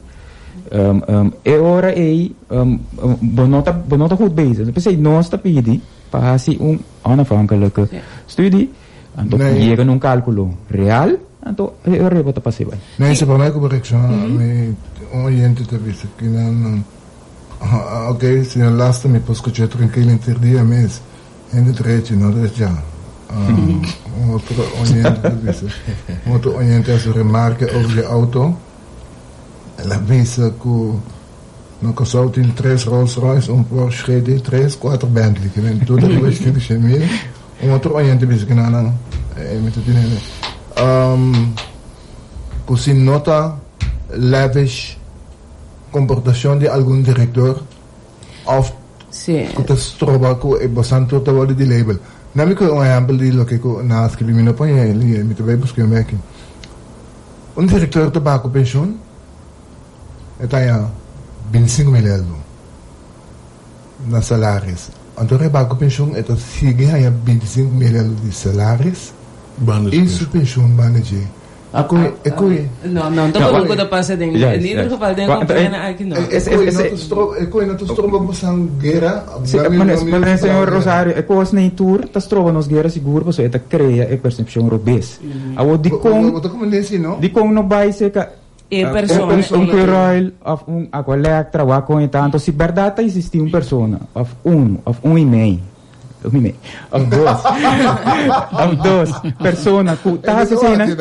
E ora ei bo no ta bo no ta goed bezig. P'esei nos ta pidi pa hasi un onafhankelijke studie, anto yega na un kalkulo real, anto e ora ei bo ta pas'é bai. Nee, si pa mi ku bo reakshoná, mi un oyente ta bisa ki nan ok, señor Laster mi por skuch'é trankil henter dia mes. Hende drechi no drecha. Un otro oyente ta bisa, un otro oyente a hasi remarke over di auto. El a bisa ku na Kòrsou tin tres Rolls Royce, un Porsche GT3, kuater Bentley. Ke men tur ta riba 100,000. Un otro oyente bisa ku nan nan mi ta tene ku si no ta lavish komportashon di algun direktor òf ku ta stroba ku e bosan tur ta wòrdu di label. Nan mi kohe un ehèmpel di loke ku nan a skibi, mi no pone el, mi ta bai buska un aki. Un direktor ta baha ku penshun, e ta haña 25,000 eldo na salaris. Anto ora e baha ku penshun e ta sigui haña 25,000 eldo di salaris i su penshun banda dje. E koe, e koe. No, no, tampoco ku ta pasa den, in ieder geval den kompania aki no. E koe no ta stroba, e koe no ta stroba bosan guera. Sí, ma señor Rosario, e kosnan tur ta stroba nos guera sigur pasobra e ta krea e persepshon robes. Awor dikon, Bo ta komprendé si no? dikon no bai serka E persona. un Curoil of un Aqualectra wak kon e ta, anto si bèrdat ta existí un persona of unu of un i mei, un i mei, of dos, of dos persona ku ta hasi eseinan,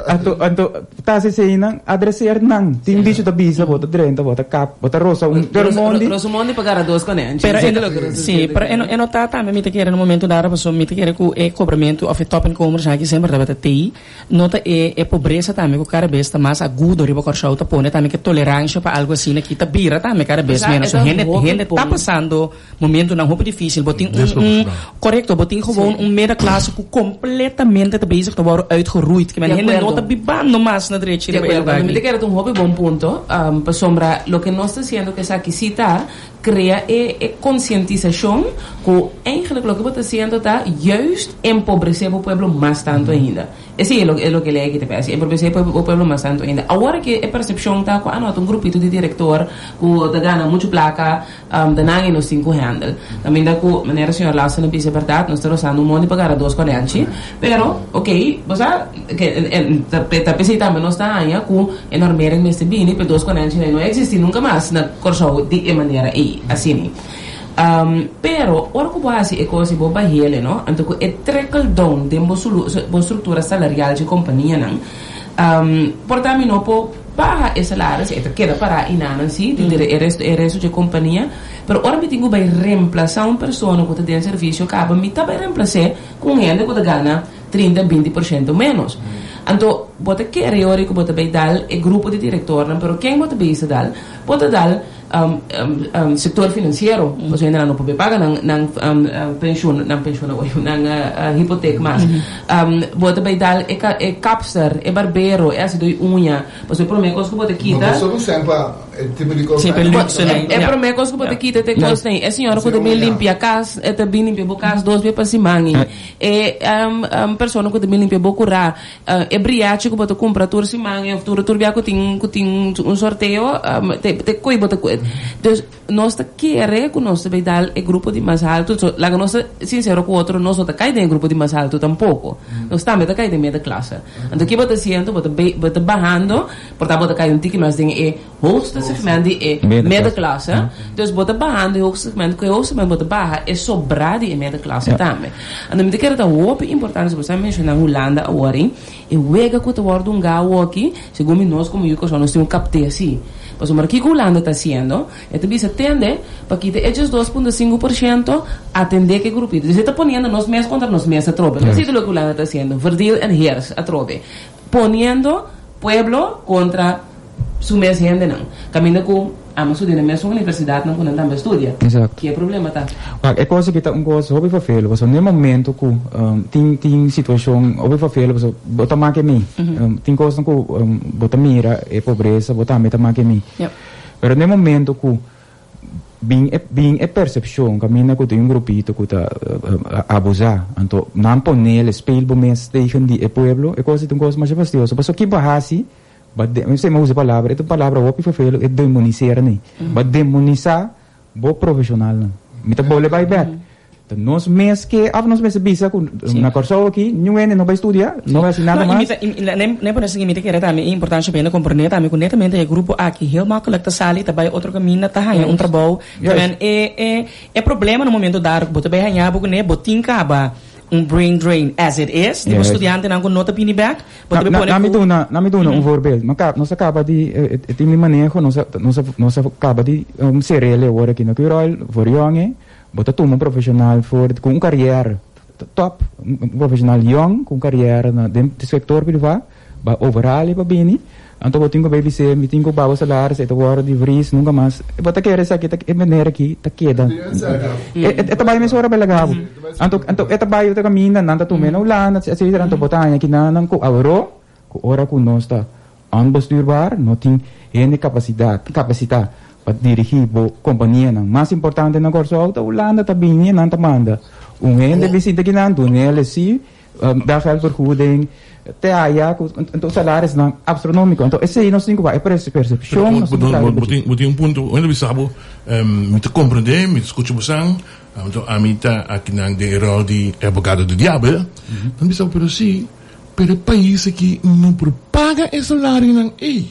anto, anto ta hasi eseinan, adreseer nan. Tin bicho ta bisa bo ta drenta, bo ta kap, bo ta rosa un termondi. Rosa mondi pa gara dos konenchi. Pero e, sí, pero e no, e no ta tambe mi ta kere na momento dado pasobra mi ta kere ku e kobramentu of e top-en-komers aki semper tabata tei. Nota e e pobresa tambe ku kada bes ta mas agudo riba Kòrsou ta pone tambe ku e toleransha pa algu asina aki ta bira tambe kada bes ménos. So hende hende ta pasando momentunan hopi difísil. Bo tin un un korekto bo tin gewoon un middenklasse ku kompletamente ta bezig ta wòrdu uitgeroeid. Ke men hende no ta bibando mas na drechi De riba e akuerdo. lugar Mi ta aki. kere ta un hopi bon punto, pasobra loke nos ta hasiendo ku esaki sí ta Crea e e concientisacion cu eigenlijk loke bo ta haciendo ta juist empobrece bo pueblo mas tanto ainda. Esey e e loke ley aki ta p'haci, empobrece bo pueblo mas tanto ainda. Awor cu e percepcion ta cu ah no, ta un grupito di director cu ta gana mucho placa, ta nan y nos tin cu handle. Caminda cu, manera señor Larsen a bisa e berdad, nos ta rozando un mondi pa gara dos konenchi, pero, ok, bo sa, ta p'esey tambe nos ta haña cu e normering mester bini p'e dos konenchinan no existi nunca mas na Kòrsou di e manera ei, asina. Pero, ora ku bo hasi e kos i bo bahele, no, anto ku e trickle down den bo sulu, bo struktura salarial dje kompanianan, por ta mi no por baha e salaris, e ta keda pará einanan sí, di e resto, e resto dje kompania, pero ora mi tin ku bai remplasá un persona ku ta den servisio kaba, mi ta bai remplas'é ku un hende ku ta gana 30, 20 por shento ménos. Anto, bo ta kere ora ku bo ta bai dal e grupo di direktornan, pero ken bo ta bisa dal? Bo ta dal sector financiero, pasobra hendenan no por bay paga nan nan pensioen, nan pensioen awo, nan hipotek mas. Bo ta bay dal e e kapster, e barbero, e hacido di uña, pasobra e prome cos cu bo ta kita. No por solo sèn pa e tipo di cos. Sí, pa e luxe nan. E prome cos cu bo ta kita ta e cos nan. E señora cu ta bin limpia cas, e ta bin limpia bo cas dos bes pa siman. E persona cu ta bin limpia bo cura. E briachi ku bo ta kumpra tur siman òf tur tur bia ku tin ku tin un sorteo te te koe bo ta koe. Dus nos ta kere ku nos ta bay dal e grupo di mas haltu. So laga nos ta sinsero ku otro nos no ta kai den e grupo di mas haltu tampoko. Nos tambe ta kai den middenklasse. Anto ki bo ta hasiendo bo ta bay bo ta bahando por ta bo ta kai un tiki mas den e hoogste segment di e middenklasse. Dus bo ta bahando e hoogste segment, ku e hoogste segment bo ta baha e sobrá di e middenklasse tambe. Anto mi ta kere ta hopi importante, si bo sa menshoná Hulanda awor ei, e wega ku ta wòrdu hungá awoki, segun mi nos komo yu Kòrsou nos tin un kapt'é si. Pasobra kiko Hulanda ta hasiendo? E ta bisa tende pa kita e 12.5% atendé ku e grupito. Dus e ta poniendo nos mes kontra nos mes atrobe. No si ta loke Hulanda ta hasiendo, verdeel en heers atrobe. Poniendo pueblo kontra su mes hendenan. Kaminda ku amo studia na mesun universidatnan ku nan tambe a studia. Exacto. Ki e problema ta? Wak, e kos aki ta un kos hopi vervelen, pasobra na e momento ku tin tin situashon hopi vervelen, pasobra bo ta make mi. Tin kosnan ku bo ta mira e pobresa, bo tambe ta make mi. Pero na e momento ku bin e bin e persepshon kaminda ku tin un grupito ku ta abusá, anto nan ponele speel bo mes tegen di e pueblo, e kos ei ta un kos masha fastioso. Pasobra ki bo hasi? Bo a de, mi usa e palabra, e ta un palabra hopi vervelend, e demonisera nei. Bo a demonisa bo profesionalnan. Mi ta bole bai bek. Ta nos mes ke, of nos mester bisa ku na Kòrsou aki niun hende no bai studia, no bai hasi nada No, i mi mas. ta, i ne, ne por esaki mi ta kere tambe e importancia pa hende komprende tambe ku netamente e grupo aki heel makkelijk ta sali, ta bai otro kaminda, ta haña un trabou. Terwijl e, e, e problema na momento dado ku bo ta bai haña bo kuné, bo tin kaba un brain drain as it is, di bo studiantenan ku no ta bini bek, bo ta bai pone Na mi ku. duna, na mi duna un voorbeeld. Mi a nos a kaba di, e team di maneho, nos a, nos a, nos a kaba di ser'el e ora aki na Curoil, voor yonge. Bo ta tuma un profesional for cu un carrière top, un profesional yong cu un carrière na den sector priva, ba overhaal e pa bini, anto bo tin cu bay bis'é mi tin cu baha bo salaris, e ta worde di vries, nunca mas. Bo ta kere esaki ta e meneer aki ta keda. E ta bay mesora bay laga bo. Anto anto e ta bay otro caminda, nan ta tum'é na Hulanda, etcetera, anto bo ta haña kinan cu awor cu ora cu nos ta Onbestuurbaar, no tin hende capacidad, capacita pa dirigi bo companianan. Mas importante na Corsou ta Hulanda ta bini en nan ta manda un hende bisinta kinan, dunele si, daggeldvergoeding, te aya cu anto salarisnan astronomico. Anto esey nos tin cu wak, e percepcion nos tin cu traha riba dje. Bo tin un punto, bo hende bisa bo, mi ta comprende, mi ta scucha bo san, anto ami ta akinan den e rol di abogado di diabel, nan bisa bo pero si, Pero e pais aki no por paga e salarionan ey.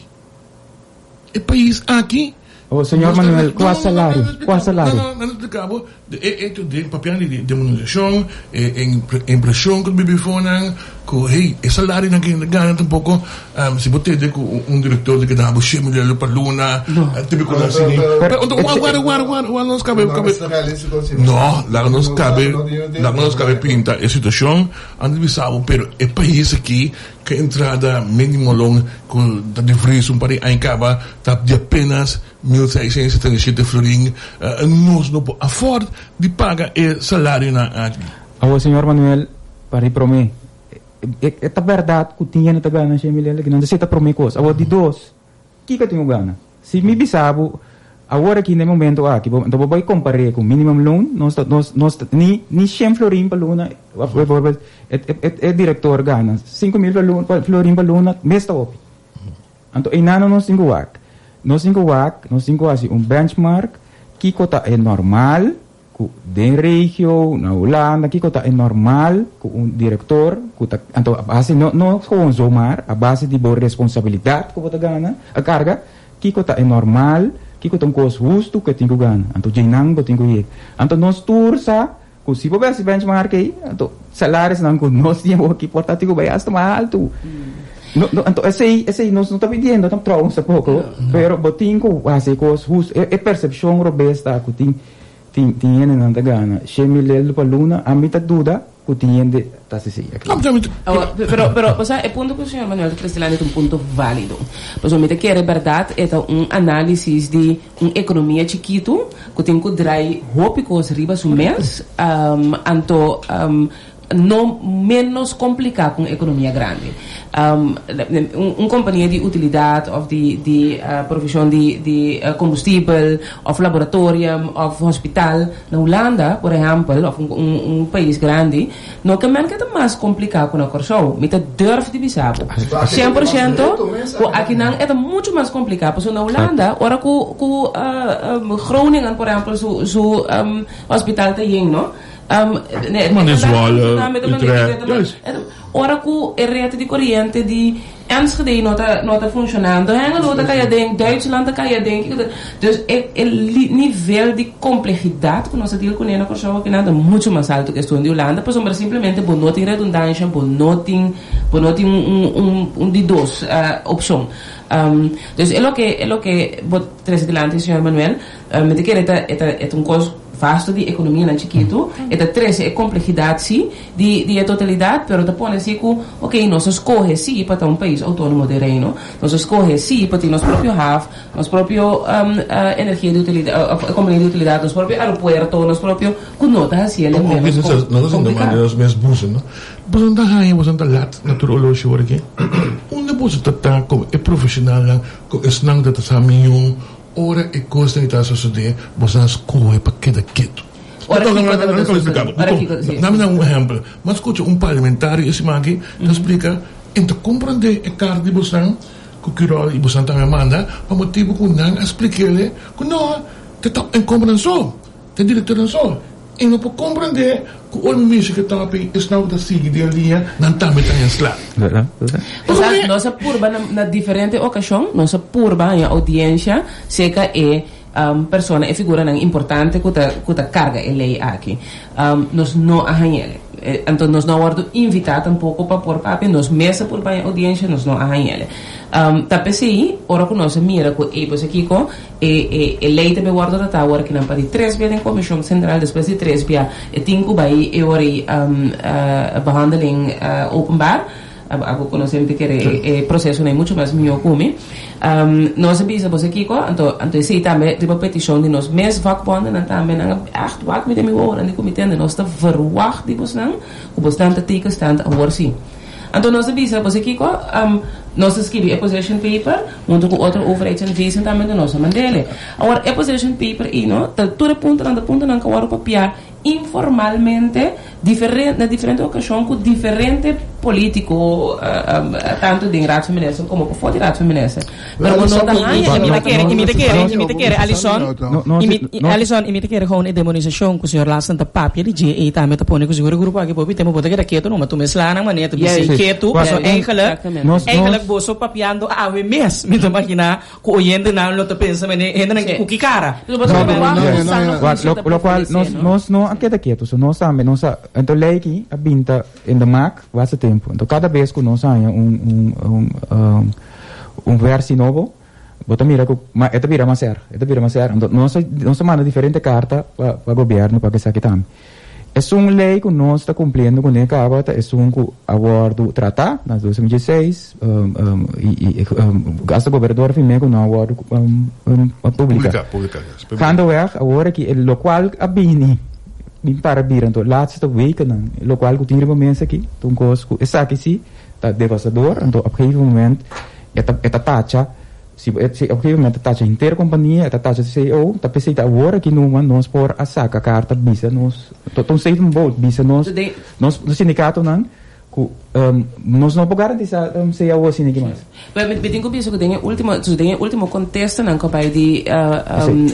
E pais aki. Oh, señor Manuel, cua salario? Cua salario? No, no, no, no explica bo. E hecho di papiando di demonisacion, e impresion cu ta bibi fonan, cu hey, e salarionan cu hende gana tampoco, si bo tende cu un director ta keda bo shen mil euro pa luna, te cu nan asina. Pero, warda, warda, warda, warda, nos cabe, cabe. No, laga nos cabe, laga nos cabe pinta e situacion. Antes bisa bo, pero e pais aki ku entrada minimo loon ku ta di vries un par di aña kaba ta di apenas 1677 florin, nos no por afford di paga e salarionan aki. Awor señor Manuel, pa di prome, e ta berdad ku tin hende ta gana shen mil elaki? Nan ta seta prome kos. Awor di dos, Kiko tin ku gana? Si mi bisa bo awor aki na e momento aki, bo anto bo bai kompar'é ku minimum loon, nos ta nos nos ta ni ni shen florin pa luna, bijvoorbeeld e e e direktor gana 5000 pa luna florin pa luna mes ta hopi. Anto einan nos tin ku wak. Nos tin ku wak, nos tin ku hasi un benchmark kiko ta e normal Ku den regio, na Hulanda, kiko ta e normal ku un direktor ku ta, anto a base, no no gewoon zomaar, a base di bo responsabilidat ku bo ta gana, a karga, kiko ta e normal, kiko ta un kos hustu ku e tin ku gana. Anto djeinan bo tin ku yega. Anto nos tur sa ku si bo besi benchmark ei, anto salarisnan ku nos tin awoki por ta tin ku bai hasta mas haltu. No, no, anto esei, esei nos no ta pidiendo trouwens tampoco, pero bo tin ku hasi e kos hustu. E persepshon robes ta ku tin. Tin tin hendenan ta gana 100.000 leldo pa luna, ami ta duda ku tin hende ta hasi esei aki. Awor, pero, pero, bo sa, e punto ku señor Manuel ta trese dilanti ta un punto válido. Pasobra mi ta kere bèrdat e ta un análisis di un ekonomia chikitu ku tin ku drai hopi kos riba su mes, anto no menos kompliká ku un ekonomia grandi. Un kompania di utilidat òf di di provishon di di kombustibel òf laboratorium òf hospital na Hulanda, por ehèmpel, òf un un pais grandi, no ke men ke ta mas kompliká ku na Kòrsou. Mi ta durf di bisa bo 100% ku akinan e ta muchu mas kompliká pasobra na Hulanda ora ku ku Groningen, por ehèmpel, su su hospital ta yen, no? Manda Zwolle, Utrecht, juist. Ora ku e ret di koriente di Enschede no ta no ta funshonando, Hengelo ta kai aden, Duitsland ta kai aden, kiko ta. Dus e e nivel di komplehidat ku nos ta deal kuné na Kòrsou akinan ta muchu mas altu ku esun di Hulanda pasobra simplemente bo no tin redundansha, bo no tin bo no tin un un un di dos opshon. Dus e loke e loke bo trese dilanti señor Manuel, mi ta kere ta e ta e ta un kos Vasto di ekonomianan chikitu, e ta trese e komplehidat sí di di e totalidat, pero ta pone sí ku, oke, nos a skohe sí pa ta un pais outónomo den Reino, nos a skohe sí pa tin nos propio haf, nos propio energia di utilidat, òf kompania di utilidat, nos propio aeropuerto, nos propio, ku no ta hasié el ménos Nos ta sinti kompliká. manda nos mes buso, no? Boso no ta haña boso ta lat na tur oloshi ora aki? Unda boso ta ta komo e profeshonalnan, ku esnan ku ta sa mihó Ora e kosnan ei ta sosodé, boso a skohe pa keda ketu. Ora kiko tabata sosodé? Ora kiko, sí. Dame nan un ehèmpel. Mi a skucha un parlamentario e siman aki ta splika, E ta komprondé e kar di bosnan. ku Curol i bosan tambe a manda pa motibu ku nan a splik'ele ku no ta top inkomennan so, ta direktornan so. I no por komprendé ku ora mi mishi ku e topi esnan ku ta sigui den liña nan tambe ta haña sla. Nos nos a purba na na diferente okashon nos a purba haña oudiensha serka e persona e figuranan importante ku ta ku ta karga e lei aki. Nos no a hañ'el. Anto nos no a wòrdu invitá tampoko pa por papia. Nos mes a purba haña oudiensha nos no a hañ'el. Ta p'esei ora ku nos a mira ku ey pues akiko E e e lei ta bay wordo tratá awor akinan pa di tres bia den Komishon Sentral, despues di tres bia e tin ku bay e ora ei behandeling openbaar. Abo konosé mi ta kere e e prosesonan ei mucho mas mihó ku mi. Nos a bisa boso kiko, anto anto esei tambe riba petishon di nos mes vakbondennan tambe nan a ègt wak mi den mi wowonan di ku mi tende nos ta verwagt di bosnan ku bosnan ta tegenstand awor si. Anto nos a bisa, Boso kiko? Nos a skibi e position paper hunto ku otro overheidsadviezen tambe anto nos a mand'ele. Awor e position paper ei no ta tur e puntonan ta puntonan ku a wòrdu papiá informalmente diferente na diferente okashon ku diferente polítiko tantu den Raad van Minister komo pafó di Raad van Minister. Pero bo no ta haña I mi ta kere, i mi ta kere, i mi ta kere, Alison, i mi, Alison, i mi ta kere gewoon e demonisashon ku señor Larsen ta papia di dje ei tambe ta pone ku sigur e grupo aki por tempu bo ta keda ketu numa tuma e slanan manera ta bisa ei ketu paso eigenlijk, eigenlijk boso papiando awe mes mi ta imaginá ku oyentenan lo ta pensa mene hendenan ku ki kara. Lo kual nos nos no a keda ketu so nos tambe nos a anto lei aki a binta in de maak basta tempu anto kada bes ku nos haña un un un Un versi nobo, bo ta mira ku ma e ta bira mas erg, e ta bira mas erg. Anto nos a nos a manda diferente karta pa pa gobièrnu pa esaki tambe. Esun lei ku nos ta kumpliendo kuné kaba ta esun ku a wòrdu tratá na 2016 i i hasta gobernador a firm'é ku no a wòrdu publiká. Publiká, publiká, yes. Gaandeweg awor aki e lokual a bini bin para bira anto laatste wekennan lokual ku tin riba mesa aki ta un kos ku esaki si Ta devastador, anto op gegeven moment e ta e ta tacha, si bo si op gegeven moment ta tacha henter kompania, e ta tacha CEO, ta p'esei ta awor aki numa nos por a saka karta bisa nos, ta un statement bold, bisa nos nos sindikatonan ku nos no por garantisa cao asina aki mas. Pero mi tin ku bisa ku den e ultimo, den e ultimo kontestanan ku a bai di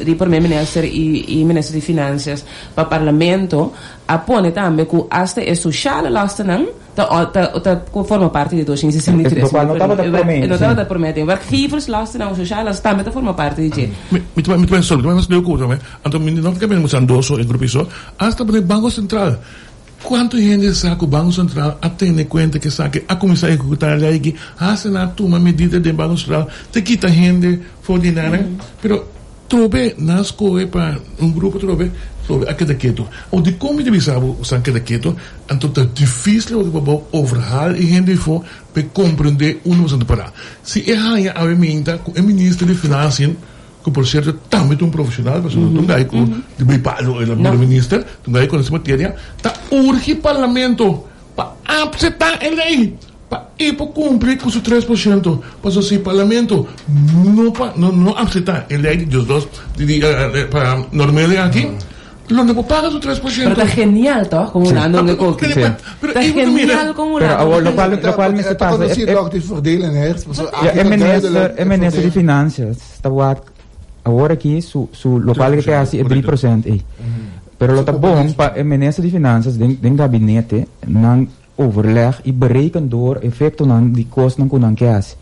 di Prome Minister i i Minister di Finansias pa Parlamento a pone tambe ku asta e sosiale lastennan, Ta ta ta forma parti di 263. Lo cual no tabata promé. No tabata promé den. Werkgeverslasten en sociale lasten tambe ta forma parti di dje. Mi mi ta mi ta sorry, mi ta mas leu ku otro, anto mi no ta kende mucha andoso e grupo iso, hasta pa Banko Sentral. Kuantu hende sa ku Banko Sentral a tene kuenta ku esaki a kuminsá ehekutá e lei aki, hasta nan a tuma medida den Banko Sentral ta kita hende for di nan, pero Trobe nan skohe pa un grupo trobe, trobe a keda ketu. Awor dikon mi ta bisa bo san keda ketu? Anto ta difisil awor pa bo overhaal e hende afó pa e komprendé unda bo san ta pará. Si e haña awe minta ku e minister di Finansien, ku por sierto tambe ta un profeshonal, pasobra no ta un gai ku di bay palo el a bira minister, ta un gai ku konosé materia, ta urgi parlamento pa apseptá e lei. Pa e por cumpli cu su 3%, pasobra si Parlamento no pa no no acepta e ley di diesdos di di pa normele aki, lo no por paga su 3%. Pero ta genial toch, con Hulanda un e koki. Pero Ta genial con Pero Hulanda awor un lo cual lo cual mester pasa e e e minister e minister di financias ta wak awor aki su su lo cual ke hasi e 3% ey. Pero lo ta bon pa e minister di financias den den gabinete nan Overleg i bereken door efectonan di kosnan ku nan ke hasi.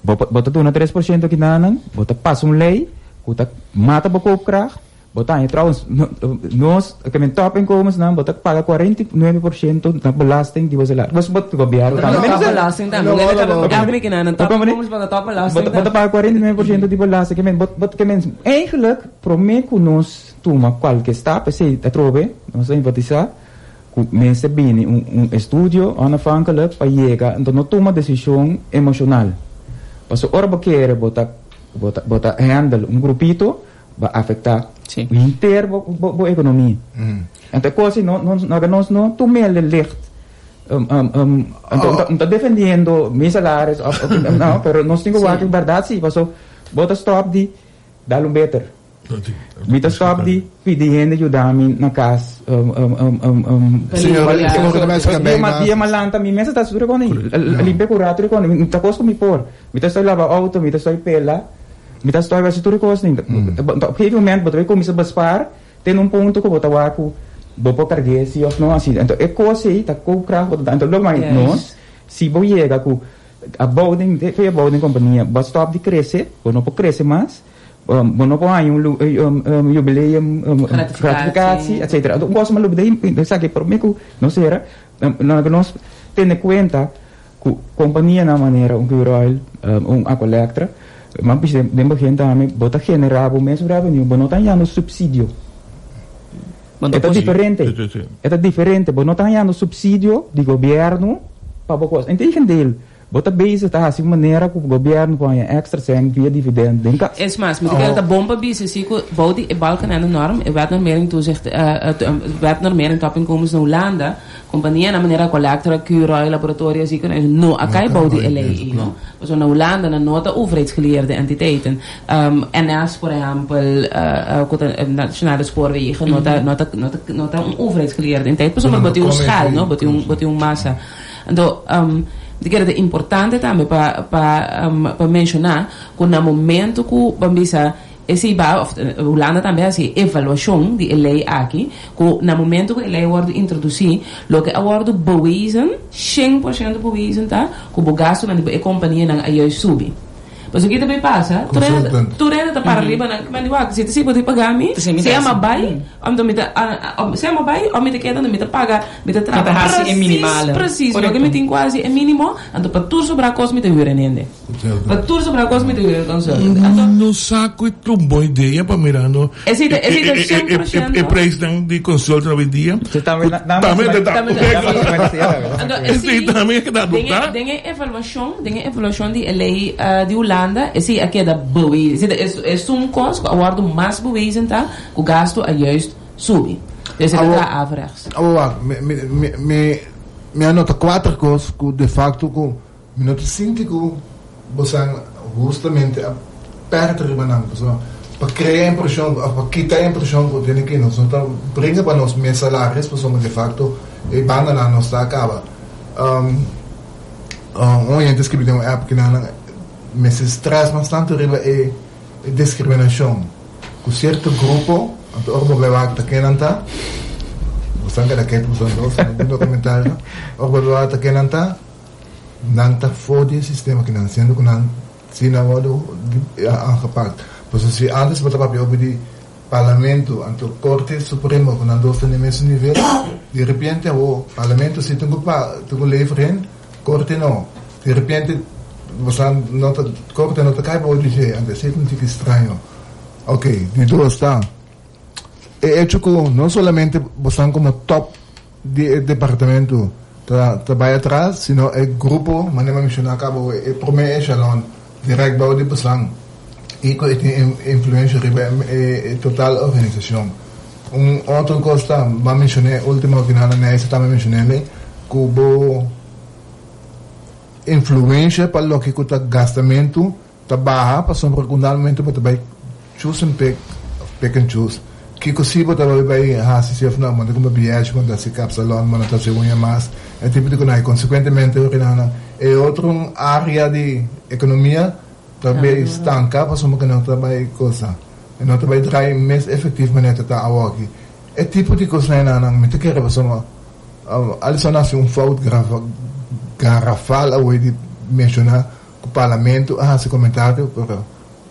Bo bo ta duna 3% kinanan, bo ta pasa un lei ku ta mata bo koopkracht, bo ta haña trouwens nos ke men topinkomensnan bo ta paga 49% na belasting di bo salario. Bo bo gobierno tambe. Top belasting tambe. Bo ta paga top belasting Bo ta paga 49% di belasting ke men bo bo ke men eigenlijk prome ku nos tuma kualke stap esei atrobe nos ta enfatisa. Ku mester bini un un estudio onafhankelijk pa yega anto no tuma desishon emoshonal. Pasobra ora bo kere bo ta bo ta bo ta handle un grupito bo a afektá henter bo bo bo ekonomia. Anto e kos ei no no no nos no tum'el licht. Anto no ta defendiendo mi salaris òf no pero nos tin ku wak e bèrdat si pasobra bo ta stòp di dal un beter. Mi ta stop di pidi hende yuda mi na cas. Dia mi a lanta mi mes a ta haci tur e cos ayi. Limpia cura tur e cos. Mi ta cos cu mi por. Mi ta stoi laba auto, mi ta stoi pela, mi ta stoi haci tur e cos ayi. Op gegeven moment bo ta bay cuminsa bespaar te na un punto cu bo ta wak cu bo por cargu'e si of no asina. Enton e cos ey ta koopkracht bo ta da. Enton lo mas nos si bo yega cu abou den, fe abou den compania bo a stop di crece, bo no por crece mas. Bo no por haña un jubileum gratificatie, etcetera. Un cosa mi a lubida esaki prome cu nos cera, laga nos tene cuenta cu companianan manera un Curoil, un Aqualectra, mi a bisa den begin tambe, bo ta genera bo mes revenue, bo no ta hañando subsidio. E ta diferente, e ta diferente, bo no ta hañando subsidio di gobierno pa bo cos. Integendeel. Bo ta bezig ta hasi un manera ku gobièrnu por haña èkstra sèn via dividend den kas. Es mas, mi ta kere ta bon pa bisa si ku bou di e Balkenende norm, e Wet normering toezicht, Wet normering topinkomens na Hulanda, kompanianan manera Aqualectra, Curoil, laboratorio, ziekenhuis no a kai bou di e lei ei, no. Pasobra na Hulanda nan no ta overheidsgeleerde entiteiten. NS por ehèmpel, ku ta Nationale Spoorwegen, no ta, no ta, no ta, no ta un overheidsgeleerde entiteit pasobra bo tin un schaal, no, bo tin un, bo tin un masa. Anto, mi ta kere ta importante tambe pa pa pa menshoná ku na momento ku ban bisa esei ba òf Hulanda tambe a hasi e evaluashon di e lei aki ku na momento ku e lei a wòrdu introdusí loke a wòrdu bewezen 100% bewezen ta ku bo gastunan di bo e kompanianan a juist subi. Pasobra ki ta bay pasa? Tur hende tur hende ta para riba nan kiman di wak si ta si bo ta paga mi sea mi a bay of mi ta sea mi a bay of mi ta keda mi ta paga mi ta traha precies precies loke mi tin ku hasi e minimo anto pa tur sobra kos mi ta huur en hende pa tur sobra kos mi ta huur en consultant anto No sa ku e ta un bon idea pa mirando Esei ta esei ta cien por ciento. E prijsnan di consultant awendia. Tambe ta Anto esei tambe a keda adopta. Den e evaluashon, den e evaluashon di e lei di Hulanda, esei a keda bewezen. Esei ta esun kos ku a wòrdu mas bewezen ta ku gastu a juist subi. Dus e ta traha averechts. Awor wak, mi mi mi mi a nota kuater kos ku de facto ku Mi no ta sinti ku bosan hustamente a pèrdè riba nan, pasobra pa krea impreshon òf pa kita e impreshon ku tene ki nos no ta bringa pa nos mes salaris pasobra de fakto e bandanan nos ta kaba. Un oyente a skribi den un app ku nan mester strès mas tantu riba e diskriminashon ku sierto grupo, anto ora bo bai wak ta ken nan ta, bosan keda ketu bosan dos, no brinda komentario, ora bo bai wak ta ken nan ta. Nan ta for di e sistema ki nan siendo ku nan si nan wòrdu aangepakt. Pasobra si antes bo ta papia obi di Parlamento anto Korte Supremo ku nan dos ta na e mesun nivel, di repente awor Parlamento si tin ku tin ku lever hen, Korte no. Di repente bo sa no ta Korte no ta kai bou di dje, anto esei ta un tiki straño. Oke, di dos ta e echo ku no solamente bo san komo top di e departamento ta ta bai atras, sino e grupo, manera mi a menshoná kaba awe, e promé eshalon dirèkt bou di Busan i ku e tin influensha riba e total organisashon. Un otro kos ta, mi a menshoné último kinan na Nijs tambe a menshoné mi, ku bo influensha pa loke ku ta gastamentu Ta baha pasobra ku na momento bo ta bai choose and pick of pick and choose kiko si bo ta bai bai hasi si of no, bo ta kumpra biyechi, bo ta hasi kapsalon, bo no ta hasi uña mas, e tipo di kunai. Konsekuentemente ora e otro area di ekonomia ta bai stanka pasobra ku no ta bai kosa, e no ta bai drai mes efektief manera ta ta awoki. E tipo di kosnan nan mi ta kere pasobra Alison a hasi un fout garafal awe di menshoná Ku parlamento a hasi komentario pero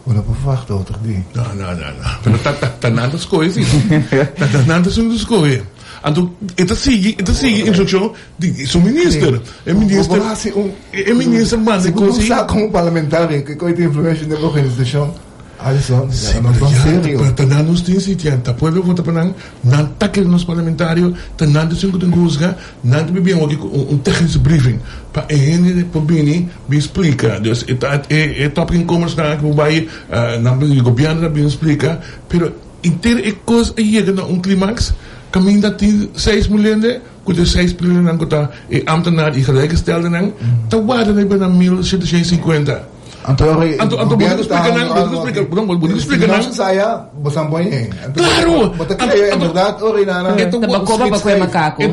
bo no por verwachta otro di. No, no, no, no. Pero ta, ta, ta nan ta skohe si. Ta, ta nan ta esun ta skohe. Anto e ta sigui, e ta sigui instrukshon di su minister. E minister, Bo por hasi un, e minister manda si bo kos no ei. sa komo parlamentario kiko e ta influensha den bo organisashon, Alison, Sí, ya nos pero ban ya, serio. pero ta nan nos tin si, tian. Ta pueblo vota pa nan, nan ta kere nos parlamentario, ta nan ta esun ku ta husga. Nan ta bibian hoki ku un technische briefing pa e hende por bini bin splika. Dus e ta e e top inkomers nan ku bai nan di gobièrnu ta bin splika, pero inter e kos a yega na un klimaks kaminda tin seis mil hende ku ta e seis primernan ku ta e ambtenaar i gelijkgesteldenan ta warda riba nan 1750. Anto, Anto, anto, bo tin ku splika nan, bo tin ku splika, bo tin ku splika nan. Si saya, bo san pon Claro! Bo ta krea, en berdad, ora inana. E ta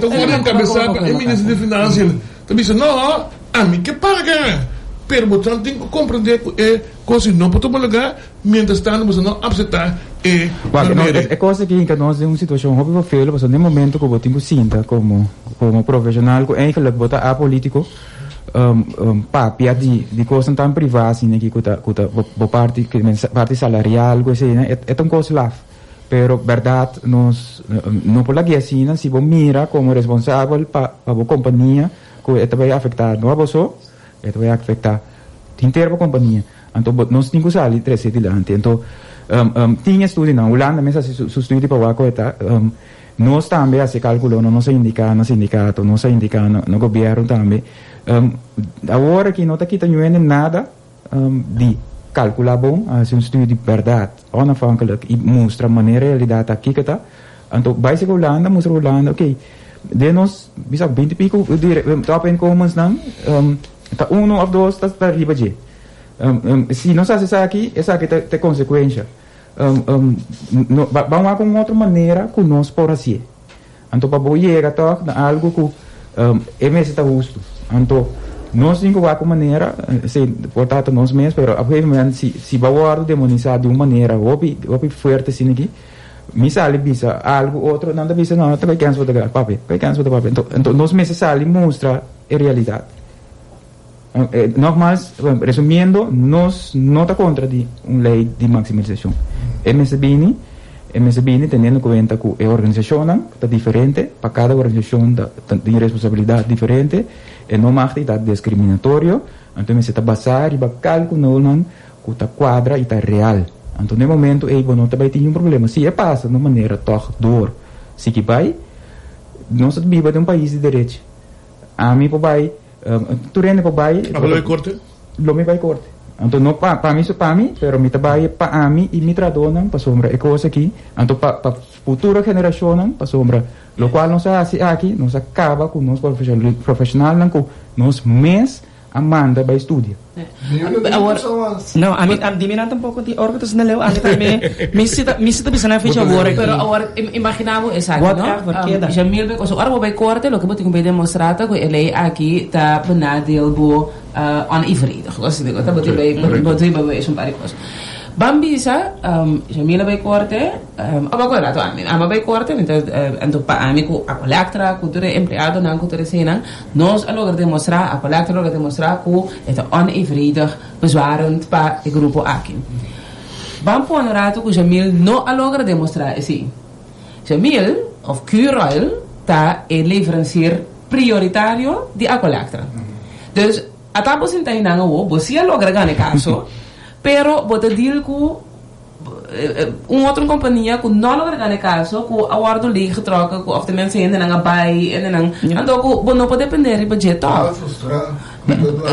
wòrdu enkabesá pa e minister di Financiën. Ta bisa, no, ami ke paga, pero bo tin ku komprendé ku e kos no por tuma lugá mientras tanto boso no apseptá e Wak, no, e kos aki hinka nos den un situashon hopi vervelend, pasobra den momento ku bo tin ku sinta komo komo profeshonal ku eigenlijk bo ta apolítiko, papia di di kosnan tan privá asina aki ku ta ku ta bo parti parti salarial ku eseinan e ta un kos laf. Pero bèrdat nos no por lag'é asina si bo mira komo responsabel pa pa bo kompania ku e ta bai afektá no abo so, e ta bai afektá henter bo kompania. Anto bo nos tin ku sali trese dilanti. Anto tin estudionan, Hulanda mes hasi su studio pa wak ku e ta. Nos tambe hasi kalkulonan, nos a indiká na sindikato, nos a indiká na gobièrnu tambe. Awor aki no ta kita ñuende nada di kalkulá bon, hasi un studio di bèrdat, onafhankelijk, i mustra manera realidat ta kiko ta. Anto bai serka Hulanda, mustra Hulanda, oke, den nos bisa binti piko topinkomensnan, ta unu òf dos ta riba dje. Si nos hasi esaki, esaki ta e konsekuensha. No, ban wak un otro manera ku nos por hasié. Anto pa bo yega tòg na algu ku e mester ta hustu. Anto nos tin ku wak un manera, si por ta nos mes, pero op gegeven moment si si bo a wòrdu demonisá di un manera hopi hopi fuerte asina aki, mi sali bisa algu otro, nan ta bisa no, ta bai kèns bo ta papia, bai kèns bo ta papia. Anto anto nos mester sali mustra e realidat. Nogmaals, resumiendo, nos no ta kontra di un lei di maksimalisashon. E mester bini, e mester bini teniendo kuenta ku e organisashonnan ta diferente, pa kada organisashon ta tin responsabilidat diferente, e no mag di ta diskriminatorio, anto e mester ta basá riba kalkulonan ku ta kuadra i ta real. Anto na e momento ei bo no ta bai tin niun problema. Si e pasa na un manera tòg dor sigui bai, nos ta biba den un pais di derechi. Ami por bai. Tur hende por bai. Abo lo bai korte? Lo mi bai korte. Anto no pa pa mi so pa mi, pero mi ta bai pa ami i mi trahadónan pasobra e kos aki, anto pa pa futuro generashonnan pasobra lokual nos a hasi aki nos a kaba ku nos profeshonalnan ku nos mes a manda bai studia. Awor, no, ami, am, di mi nan tampoco di ora cu ta sina leu, ami tambe, mi si ta, mi si ta bisa nan fecha awor aki. Pero awor, imagina bo esaki, no? Whatever, keda. Jamil bay, ora bo bay corte, loke bo tin cu bay demostra ta cu e ley aki ta benadeel bo onevenredig. Cos asina, bo tin bay, bo tin bay bewijs un par di cos. Ban bisa, Jamil a bay corte, o bo acorda to ami, ami a bay corte, mi ta, anto pa ami cu Aqualectra, cu tur e empleadonan, cu tur eseinan, Nos a logra demostrá, Aqualectra a logra demostrá ku e ta onevenredig bezwarend pa e grupo aki. Ban pone un ratu ku Jamil no a logra demostrá esei. Jamil, òf Curoil, ta e leveransier prioritario di Aqualectra. Dus, ata bo sinta einan awo, bo sí a logra gana e kaso, pero bo ta deal ku Un otro compania cu no logra gana e caso cu a wordo leeggetrokken cu of tenminste hendenan a bay hendenan anto cu bo no por depende riba dje toch.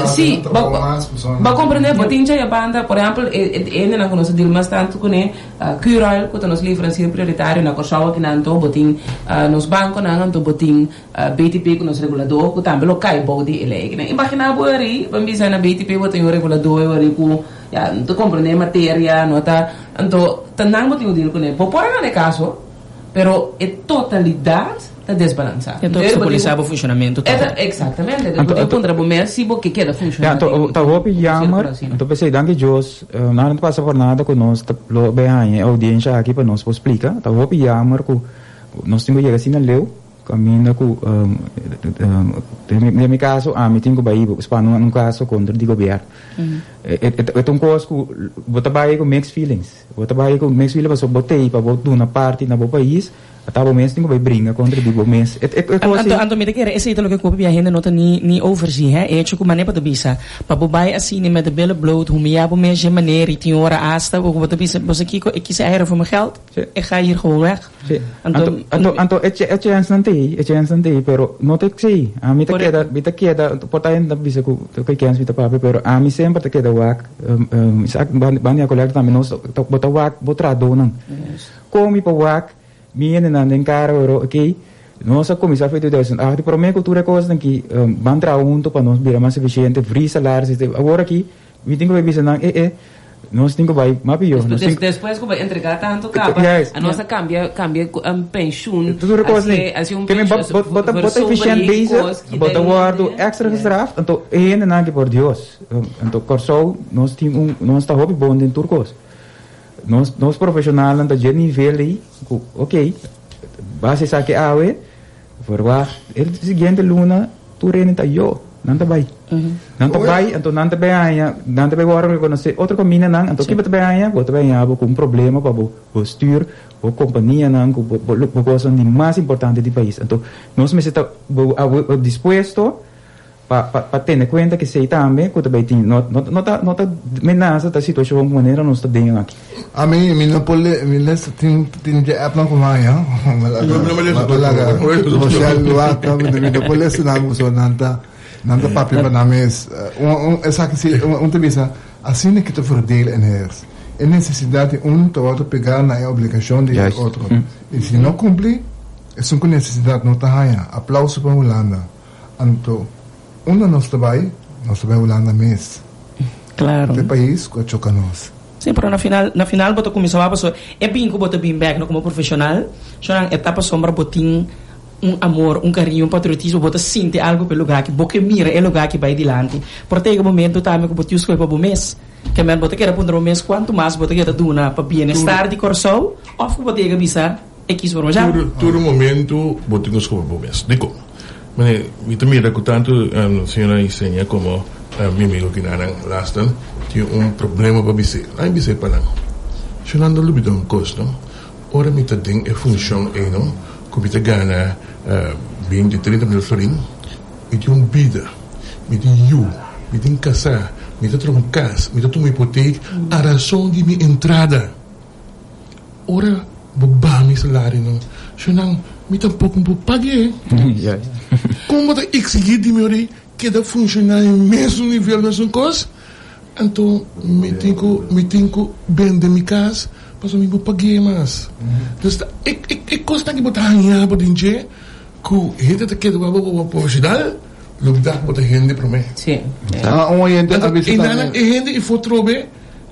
Si bo comprende bo tin djaya banda por ehempel e hendenan cu nos a deal mas tanto cune Curoil cu ta nos leverancier prioritario na Corsou akinan anto bo tin nos banconan anto bo tin BTP cu nos regulador cu tambe lo cay bou di e ley akinan. Imagina bo eri bo bisa na BTP bo tin un regulador eri cu Ya, no ta comprende materia, no ta, anto ta nan bo tin cu deal cune. Bo por a gana e caso, pero e totalidad ta desbalansa. E ta obstaculisa bo funcionamento toch. Exactamente, bo tin cu puntra bo mes si bo ke keda funciona. Ya, anto ta hopi jammer, anto p'esey danki Dios, nada no ta pasa por nada cu nos ta lo bay haña e audiencia aki pa nos por splica. Ta hopi jammer cu nos tin cu yega asina leu. Kaminda ku den mi kaso ami tin ku bai spana un kaso kontra di gobièrnu. E ta un kos ku bo ta bai ku mixed feelings. Bo ta bai ku mixed feelings pasobra bo t'ei pa bo duna parti na bo pais, ata bo mes tin ku bai bringa kontra di bo mes. E kos ei. Anto mi ta kere esei ta loke ku hopi bia hende no ta ni overzien, he. E hecho ku manera bo ta bisa pa bo bai asina met de billen bloot, humiyá bo mes dje manera i tin ora asta ku bo ta bisa, bo sa kiko, ik kies eieren voor mijn geld, ik ga hier gewoon weg. Sí. Anto, anto, anto e, e chensnan ta ei, e chensnan ta ei, pero no ta esei. Ami ta keda, mi ta keda, por ta hende ta bisa ku ku e kens mi ta papia, pero ami semper ta keda wak, Isaac, banda di Aqualectra tambe nos ta, bo ta wak bo trahadónan. Kon mi por wak mi hendenan den kara oro, okey, nos a kuminsá for 2008 i promé ku tur e kosnan aki ban traha huntu pa nos bira mas efisiente, vries salaris, awor aki. Mi tin ku bai bisa nan, e e, nos tin ku bai mas pió. Nos tin. Despues ku bo entregá tantu kaba, Juist. a nos a kambia kambia penshun, Tur e kos hasi ei. hasi un Ke men bo penshun, bo ta bo ta efishènt versobering bezig, kos, bo kita ta wòrdu hende. èkstra gestraft, anto e hendenan aki por Dios. Anto Kòrsou nos tin un nos ta hopi bon den tur kos. Nos nos profeshonalnan ta dje nivel ei ku okey, base esaki awe, Verwacht e siguiente luna tur hende ta yo, nan ta bai. Nan ta bai, anto nan ta bai haña, nan ta bai wòrdu rekonosé otro kamindanan, anto ki bo ta bai haña? Bo ta bai haña bo ku un problema pa bo bestuur, bo kompanianan, ku bo bo kosnan di mas importante di pais. Anto nos mester ta dispuesto Pa pa pa tene kuenta ke esei tambe ku ta bai tin no no no ta no ta menasa ta situashon ku manera nos ta den aki. Ami mi no por le mi les tin tin dje appnan ku maya mi laga mi laga Rochelle wak mi no por lesa nan pasobra nan ta nan ta papia pa nan mes un un esaki si un ta bisa asina ki ta verdeel en heers e nesesidat di un ta wòrdu pegá na e obligashon di e otro i si no kumpli esun ku nesesidat no ta haña aplauso pa Hulanda. Anto, unda nos ta bai? Nos ta bai Hulanda mes. Claro. Ta e pais cu a choca nos. Sí, pero na final, na final bo ta cuminsa wak pasobra e bin cu bo ta bin bek no como profesional, shonan e ta pasobra bo tin un amor, un cariño, un patriotismo, bo ta sinti algo pa e lugar aki, bo ke mira e lugar aki bai dilanti. Por ta yega momento tambe cu bo tin scohe pa bo mes. Ke men bo ta keda puntra bo mes cuanto mas bo ta keda duna pa bienestar di Corsou of cu bo ta yega bisa e kis por masha. Tur tur momento bo tin cu scohe pa bo mes. Dicon? Mane, mi ta mira ku tantu señora Isenia komo mi amigo kinanan Laston tin un problema pa bis'é. Nan a bis'é pa nan. Sho nan ta lubida un kos no. Ora mi ta den e funshon ei no, ku mi ta gana binti, trinta mil florin, mi tin un bida, mi tin yu, mi tin kasá, mi ta traha un kas, mi ta tuma hipotek a rason di mi entrada. Ora bo baha mi salario no, shonnan mi tampoco por pag'é. Con bo ta exigí di mi ora ei keda funciona e mesun nivel, mesun cos? Anto mi tin cu mi tin cu bende mi cas pasobra mi por pag'é mas. Dus ta e e cosnan cu bo ta haña bo den dje cu hende ta keda wak bo como profesional, lubida cu bo ta hende promé. Ah, un oyente a bisa E tambe. e hende i for trobe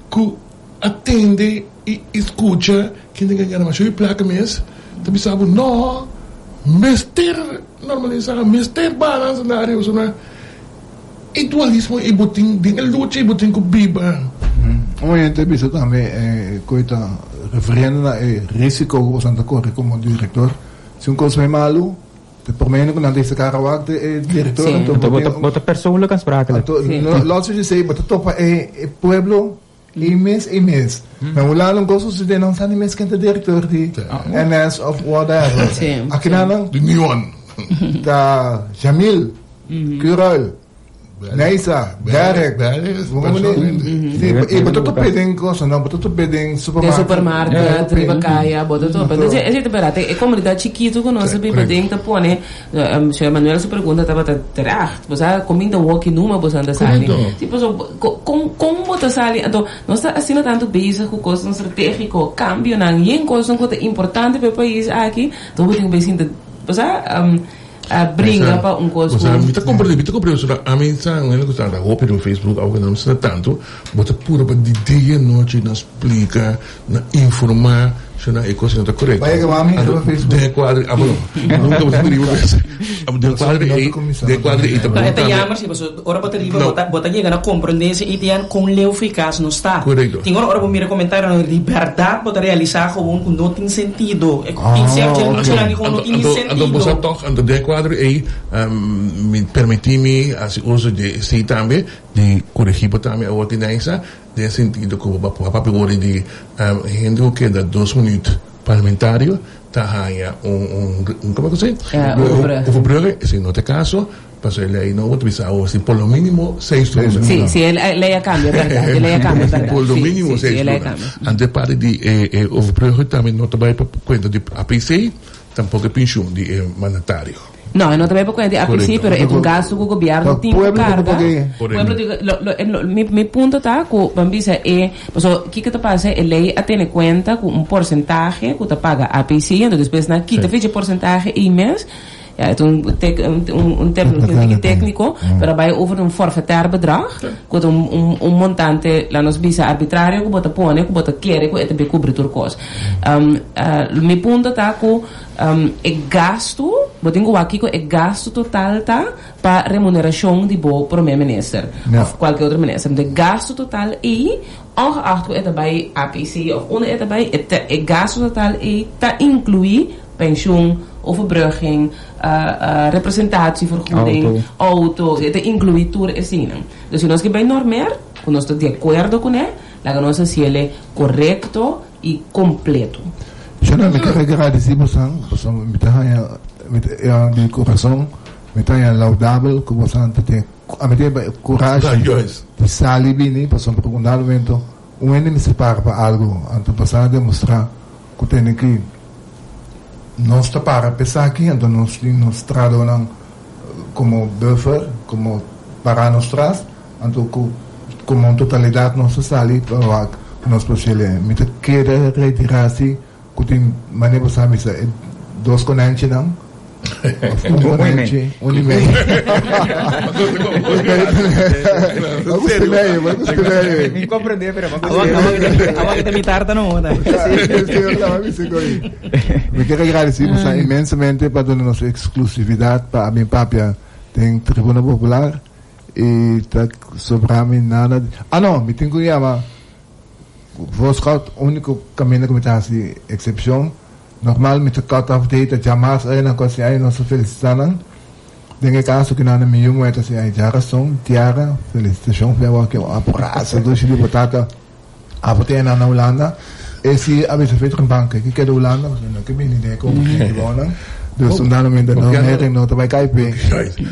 cu A tende i i skucha kende ke gana masha hopi plaka mes ta bisa bo no mester normalisa mester baha nan salario pasobra e dualismo ei bo tin den e lucha ei bo tin ku biba. Un hende a bisa tambe ku e ta referiendo na e risiko ku boso ta kore komo direktor si un kos bai malu te promé ku nan ta hisa kara wak te e direktor Anto bo ta persoonlijk aansprakelijk. Anto los di esei bo ta topa e pueblo E mes, e mes. Na Hulanda un kos sucede nan sa ni mes ken ta director di NS of whatever. Aki nan nan Di Nuon. ta Jamil, Curoil, Neisa, Derek. Si, y bo ta tope den cosa no, bo ta tope den Den supermarket. supermarket, riba kaya, bo ta topa. Entonces, esei ta berdad. E comunidad chikito ku nos a biba den ta pone Señor Manuel su pregunta tabata terecht. Bo sa con bin ta woki numa bo sa ta sali. Si paso con con bo ta sali anto nos ta asina tanto bezig cu cosnan strategico, cambionan, yen cosnan cu ta importante pa e pais aki, anto bo tin cu bay sinta bo sa a bringa pa un cos cu. Mi ta comprende, mi ta comprende pasobra ami sa un hende cu ta anda hopi riba Facebook aunke no sa tanto, bo ta pura pa di dia y nochi na splica. Na informa si na e cosa no ta correcto. Vaya que mami riba Facebook. Den e cuadro, ah bueno, nunca bo ta riba Facebook. Den cuadro ei, den cuadro ei ta bon E ta tambe. jammer si, pasobra ora bo ta riba bo ta bo ta yega na comprende si ITN con leu eficaz no sta. Correcto. Tin ora ora bo mira comentarionan di berdad bo ta realisa gewoon cu no tin sentido. E tin cierto luchanan di gewoon no tin ni Anto, anto bo sa sentido. toch, anto den e cuadro ei, mi permiti mi haci uso di esey tambe, di coregi bo tambe awor tin Neisa, Den e sentido ku bo a papia wòrdu di hende ku keda dos minüt parlamentario ta haña un un komo ku se? Overbrugge, esei no ta e kaso, pasobra e lei nobo ta bisa awor si por lo mínimo seis luna. Si, si e lei a kambia bèrdat, e lei a kambia bèrdat. Por lo mínimo seis luna. Anto e parti di e overbrugge tambe no ta bai pa kuenta di APC, tampoko e penshun di e mandatario. No, e no ta bai pa cuenta di APC, pero e ta un gasto cu gobierno tin cu carga. Pueblo tin cu, lo, lo, lo, mi, mi punto ta cu, ban bisa e, paso kico ta pasa, e ley a tene cuenta cu un porcentahe cu ta paga APC, entonces despues nan kita fecha e porcentahe ey mes. Ja, e ta un un un terminologia un tiki técnico, pero a bai over un forfaitair bedrag, ku ta un un un montante, laat nos bisa arbitrario ku bo ta pone, ku bo ta kere ku e ta bay kubri tur kos. Mi punto ta ku e gastu, bo tin ku wak kiko e gastu total ta pa remunerashon di bo prome minister òf kualke otro minister. E gastu total ei, ongeacht ku e ta bai APC òf unda e ta bai, e ta e gastu total ei ta inkluí pensioen, overbrugging, representatievergoeding, auto, e ta inclui tur eseinan. Dus si nos ke bai normeer, ku nos ta di akuerdo kuné, laga nos hasiele korekto i kompleto. Shona, mi kere gradisí bosan, pasobra mi ta haña, mi ta, ya, di kurason, mi ta haña laudabel ku bosan ta tin, a mi tin e kurashi di sali bini, pasobra un dado momento un hende mester para pa algu, anto bosan a demostrá ku tene ki nos ta para pa esaki, anto nos tin nos tradonan komo buffer, komo para nos tras, anto ku komo un totalidat nos ta sali pa wak ku nos por shele. Mi ta kere retirá si ku tin manera bo sa bisa e dos konèntjinan. Of un konèntji, un i mei. Mi comprende, pero Awa que te mi tarta no. Mi quiero agradecer mm. inmensamente pa duna nos exclusividad pa mi papia den Tribuna Popular y ta sobra mi nada. Ah no, mi tengo que llama Voorschot, único camino que mi ta haci excepción. Normal mi ta cut off date djamas ay nan ku a si ay nos ta felicita nan. Den e kaso ku nan mi yu muhé ta si ay djarason tiara felicitacion fe awor ke a brasa dushi di bo tata abo ta yena na Hulanda e si a bisa fe trempan ke ke keda Hulanda pasobra no ke bini den e kopo di bo nan dus un dado momento no heri no ta bai kai pe.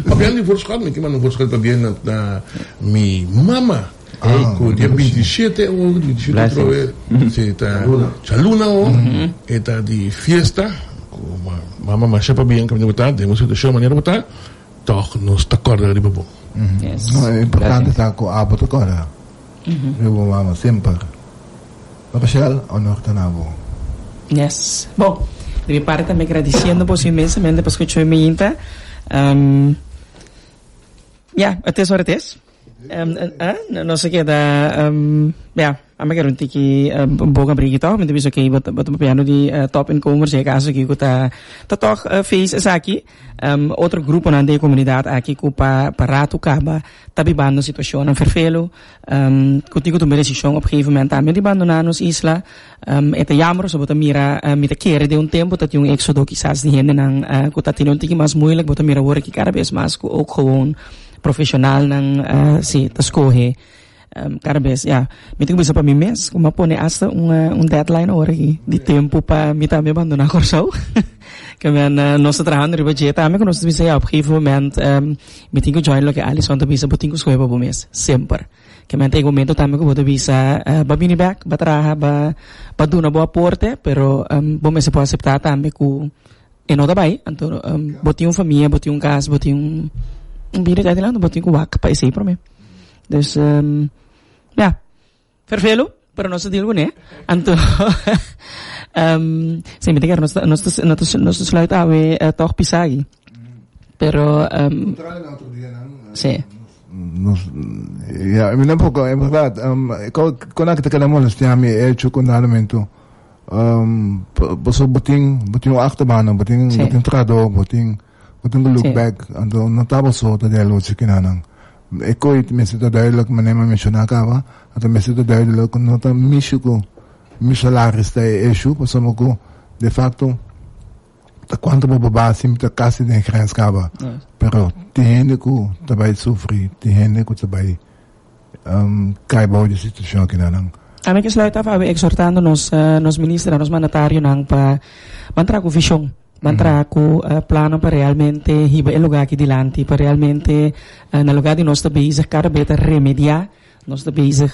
Papiando di voorschot mi ke manda un voorschot pabia na mi mama. Ku dia 27 awor, 27 otrobe, si ta djaluna awor, e ta di fiesta, ku mama masha pabien kaminda bo ta, den bo situashon manera bo ta, tòg nos ta kòrda riba bo. No, e importante ta ku abo ta kòrda riba bo mama semper. Rochelle, honor ta na bo. Yes. Bon, di mi parti tambe gradisiendo boso inmensamente pa skucha mi mainta. Ya, het is wat het is. Nos a keda, ya, a mi kere un tiki boca brigi toch, mi ta bisa oké, bo ta papiando di top inkomers, e caso aki cu ta ta toch face esaki. Otro gruponan den e comunidad aki cu pa pa rato caba ta bibando situacionnan ferfelu, cu tin cu tuma e decision op gegeven moment tambe di bandona nos isla. E ta jammer pasobra bo ta mira, mi ta kere den un tempo ta tin un éxodo kisas di hendenan ku ta tene un tiki mas moeilijk, bo ta mira awor aki kada bes mas ku ook gewoon profesionalnan si ta skohe kada bes ya. Mi tin ku bisa pa mi mes ku mi a pone asta un un deadline awor aki di tempo pa mi tambe bandona Kòrsou. Ke men nos ta trahando riba dje tambe ku nos ta bisa ya op gegeven moment mi tin ku join loke Alison ta bisa bo tin ku skohe pa bo mes semper. Ke men ta e momento tambe ku bo ta bisa ba bini bek, ba traha, ba ba duna bo aporte, pero bo mester por aseptá tambe ku e no ta bai. Anto bo tin un famia, bo tin un kas, bo tin un un bida kai adelante, bo tin ku wak pa esei promé. Dus ya, ferfelu, pero nos ta deal kuné. Anto si mi ta kere nos ta nos ta nos ta sluit awe tòg pisagi. Pero si. Nos, ya, mi tampoco, en verdad, um, con a que te queda molestia mi hecho con dadamento, um, boso botin, botin un achterbaan, botin, sí. botin trado, botin, botin look sí. back, anto no tabo so ta de lucha kinanan. E koi me zit duidelijk, meneer me menciona acaba, anto me zit duidelijk, no ta mishu ku mi salaris ta e issue, pasobra ku de facto Ta cuanto bo baba sin ta casi den grens caba. Pero tin hende cu ta bay sufri, tin hende cu ta bay um, cay bao di situacion akinanan. Ami ke sluit af awe exhortando nos nos ministernan, nos mandatarionan pa ban traha cu vision, ban traha cu plannan pa realmente hiba e lugar aki dilanti, pa realmente na lugar di nos ta bezig cada bes ta remedia Nos ta bezig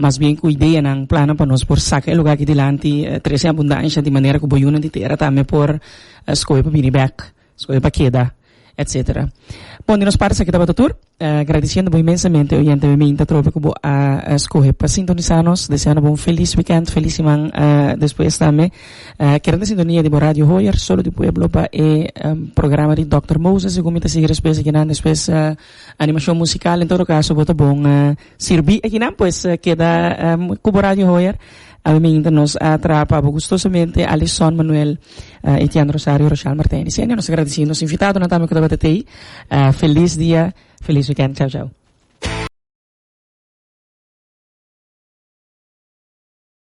mas bien ku ideanan, plannan pa nos por saka e lugar aki dilanti, trese abundansha di manera ku bo yunan di tera tambe por skohe pa bini bèk, skohe pa keda. Etc. Bon, di nos parti esaki tabata tur. Gradiciendo bo inmensamente, oyente Meminta Trope, cu bo a scoge pa sintonisa nos. Deseando bo un feliz weekend, feliz siman despues tambe. Keda den sintonia di bo Radio Hoyer, Solo di Pueblo, pa e programa di Dòkter Moses, segun mi ta sigui despues akinan, despues animacion musical. En todo caso, bo ta bon sirbi akinan, pues keda cu bo Radio Hoyer. Awe mainta nos a traha pa bo gustosamente Alison Manuel, Etienne Rosario, Rochelle Martijn y Senia. Nos ta gradeci nos invitadonan tambe cu tabata tey. Feliz dia, feliz weekend. Ciao, ciao.